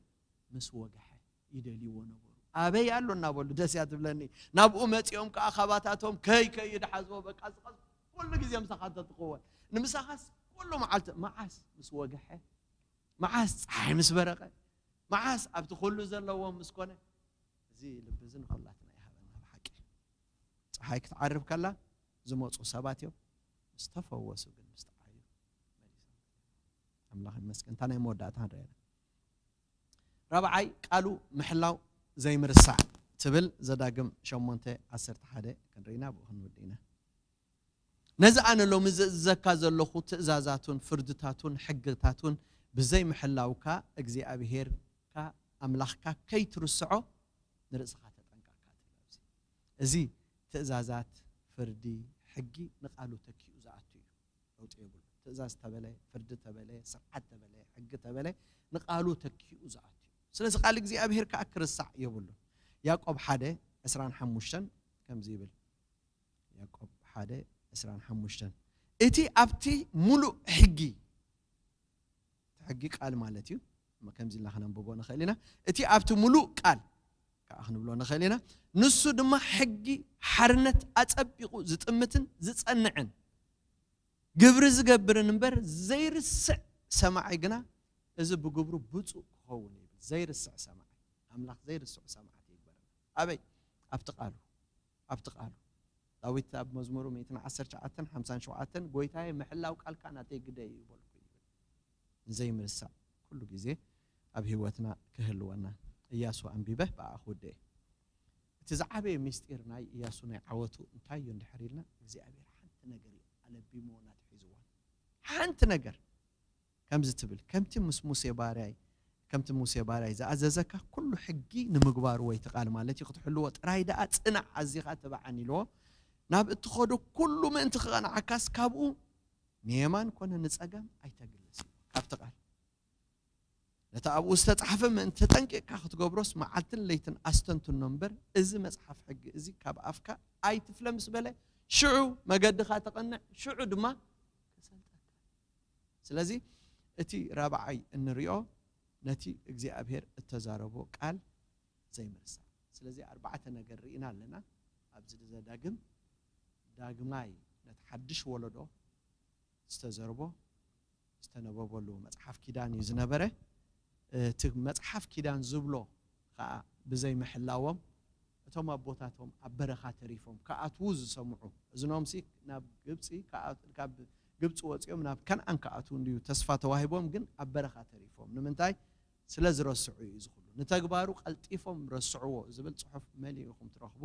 ምስ ወግሐ ይደልይዎ ነበሩ። ኣበይ ኣሎ እናበሉ ደስ እያ ትብለኒ። ናብኡ መጺኦም ከኣ ካባታቶም ከይ ከይ ይድሓዝዎ፣ በቃ ዝቐስ ኩሉ ግዜ ምሳኻ እንተትኸውን። ንምሳኻስ ኩሉ መዓልቲ መዓስ ምስ ወግሐ፣ መዓስ ጸሓይ ምስ በረቐ፣ መዓስ ኣብቲ ኩሉ ዘለዎም ምስ ኮነ፣ እዚ ልቢ እዚ ንኹላትና ይሃበና ብሓቂ። ጸሓይ ክትዓርብ ከላ ዝመጹ ሰባት እዮም። ምስ ተፈወሱ ግን ምስ ተዓዩ መሊሶም። ኣምላኽ ይመስገን። እታ ናይ መወዳእታ ንርኣየና። ራብዓይ ቃሉ ምሕላው ዘይምርሳዕ ትብል ዘዳግም ሸሞንተ ዓሰርተ ሓደ ክንርኢና ብኡ ክንውድእ ኢና። ነዚ ኣነ ሎሚ ዘእዝዘካ ዘለኹ ትእዛዛቱን ፍርድታቱን ሕግታቱን ብዘይምሕላውካ እግዚኣብሄርካ ኣምላኽካ ከይትርስዖ ንርእስኻ ተጠንቀቕካ ትብል ኣብዚ። እዚ ትእዛዛት፣ ፍርዲ፣ ሕጊ ንቃሉ ተኪኡ ዝኣቱ እዩ። ለውጢ የብሉ። ትእዛዝ ተበለ፣ ፍርዲ ተበለ፣ ስርዓት ተበለ፣ ሕጊ ተበለ ንቃሉ ተኪኡ ዝኣቱ እዩ። ስለዚ ቃል እግዚኣብሄር ከኣ ክርሳዕ የብሉ። ያዕቆብ ሓደ ዕስራን ሓሙሽተን ከምዚ ይብል። ያዕቆብ ሓደ ዕስራን ሓሙሽተን፣ እቲ ኣብቲ ሙሉእ ሕጊ፣ እቲ ሕጊ ቃል ማለት እዩ፣ እሞ ከምዚ ኢልና ክነንብቦ ንኽእል ኢና። እቲ ኣብቲ ሙሉእ ቃል ከኣ ክንብሎ ንኽእል ኢና። ንሱ ድማ ሕጊ ሓርነት ኣጸቢቑ ዝጥምትን ዝጸንዕን፣ ግብሪ ዝገብርን እምበር ዘይርስዕ ሰማዒ ግና፣ እዚ ብግብሩ ብፁዕ ክኸውን እዩ ይብል። ዘይርስዕ ሰማዒ፣ ኣምላኽ ዘይርስዑ ሰማዕቲ ይግበረና። ኣበይ? ኣብቲ ቃሉ። ኣብቲ ቃሉ። ዳዊት ኣብ መዝሙሩ ሚእትን ዓሰርተ ትሽዓተን ሓምሳን ሸውዓተን፣ "ጎይታዬ፣ ምሕላው ቃልካ ናተይ ግደ እዩ" በልኩ ይብል። ንዘይምርሳዕ ኩሉ ግዜ ኣብ ህይወትና ክህልወና። እያሱ ኣንቢበ ብኣኣ ክውድእ እየ። እቲ ዝዓበየ ምስጢር ናይ እያሱ ናይ ዓወቱ እንታይ እዩ እንድሕር ኢልና፣ እግዚኣብሔር ሓንቲ ነገር እዩ ኣለቢምዎን ኣትሒዝዎን። ሓንቲ ነገር። ከምዚ ትብል፣ "ከምቲ ምስ ሙሴ ባርያይ፣ ከምቲ ሙሴ ባርያይ ዝኣዘዘካ ኩሉ ሕጊ ንምግባሩ" ወይ እቲ ቃል ማለት እዩ፣ "ክትሕልዎ ጥራይ ደኣ ጽናዕ፣ ኣዚኻ ትብዓን" ኢልዎ። "ናብ እትኸዶ ኩሉ ምእንቲ ክቐንዓካስ ካብኡ ንየማን ኮነ ንጸጋም ኣይተግልስ" ኢልዎ። ካብቲ ቃል ነቲ ኣብኡ ዝተጻሕፈ ምእንቲ ተጠንቂቕካ ክትገብሮስ መዓልትን ለይትን ኣስተንትኖ እምበር፣ እዚ መጽሓፍ ሕጊ እዚ ካብ ኣፍካ ኣይትፍለ ምስ በለ፣ ሽዑ መገድኻ ተቐንዕ፣ ሽዑ ድማ ክሰልጠካ። ስለዚ እቲ ራብዓይ እንሪኦ ነቲ እግዚኣብሔር እተዛረቦ ቃል ዘይምርሳዕ። ስለዚ ኣርባዕተ ነገር ርኢና ኣለና። ኣብዚ ዘዳግም ዳግማይ ነቲ ሓድሽ ወለዶ ዝተዘርቦ ዝተነበበሉ መጽሓፍ ኪዳን እዩ ዝነበረ። እቲ መጽሓፍ ኪዳን ዝብሎ ከኣ ብዘይምሕላዎም እቶም ኣቦታቶም ኣብ በረኻ ተሪፎም ክኣትዉ ዝሰምዑ፣ እዝኖምሲ ናብ ግብጺ ክኣ-፣ ካብ ግብጺ ወጺኦም ናብ ከነኣን ክኣትዉ እንድዩ ተስፋ ተዋሂቦም፣ ግን ኣብ በረኻ ተሪፎም። ንምንታይ? ስለ ዝረስዑ እዩ እዚ ኩሉ። ንተግባሩ ቀልጢፎም ረስዕዎ ዝብል ጽሑፍ መሊኡ ኢኹም ትረኽቡ።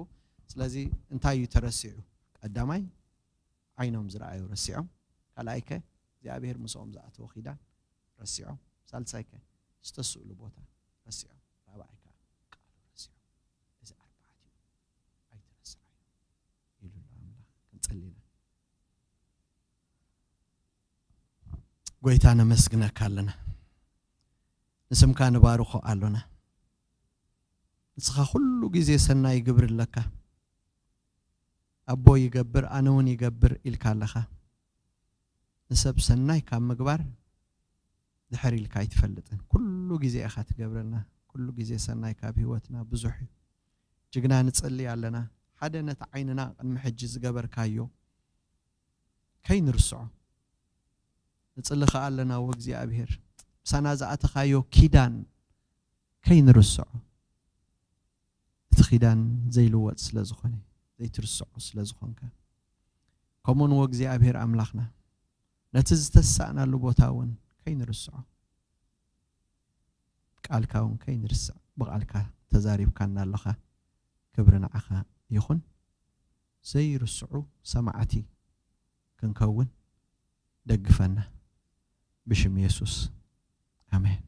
ስለዚ እንታይ እዩ ተረሲዑ? ቀዳማይ ዓይኖም ዝረኣዩ ረሲዖም። ካልኣይከ እግዚኣብሔር ምስኦም ዝኣተወ ኪዳን ረሲዖም። ሳልሳይከ ዝተስእሉ ቦታ ረሲዖም። ራብዓይ ከኣ ቃሉ ረሲዖም። እዚ ኣርባዕቲኡ ኣይትረስዓዮም ኢሉ ኣሎ ኣምላኽ። ክንጸሊ ኢና። ጎይታ ነመስግነካ ኣለና። ንስምካ ንባርኾ ኣሎና። ንስኻ ኩሉ ግዜ ሰናይ ግብሪ ኣለካ። ኣቦ ይገብር፣ ኣነ እውን ይገብር ኢልካ ኣለኻ። ንሰብ ሰናይ ካብ ምግባር ድሕር ኢልካ ኣይትፈልጥን። ኩሉ ግዜ ኢኻ ትገብረልና። ኩሉ ግዜ ሰናይ ካብ ህይወትና ብዙሕ እዩ። ጅግና ንጽሊ ኣለና። ሓደ ነቲ ዓይንና ቅድሚ ሕጂ ዝገበርካዮ ከይንርስዖ ንጽሊ ከኣ ኣለና። ወእግዚኣብሔር ምሳና ዝኣተኻዮ ኪዳን ከይንርስዖ፣ እቲ ኪዳን ዘይልወጥ ስለ ዝኾነ፣ ዘይትርስዖ ስለ ዝኾንካ፣ ከምኡውን ወእግዚኣብሔር ኣምላኽና ነቲ ዝተሳእናሉ ቦታ እውን ከይንርስዖ፣ ቃልካ እውን ከይንርስዕ፣ ብቓልካ ተዛሪብካና ኣለኻ። ክብሪ ንዓኻ ይኹን። ዘይርስዑ ሰማዕቲ ክንከውን ደግፈና፣ ብሽም የሱስ፣ ኣሜን።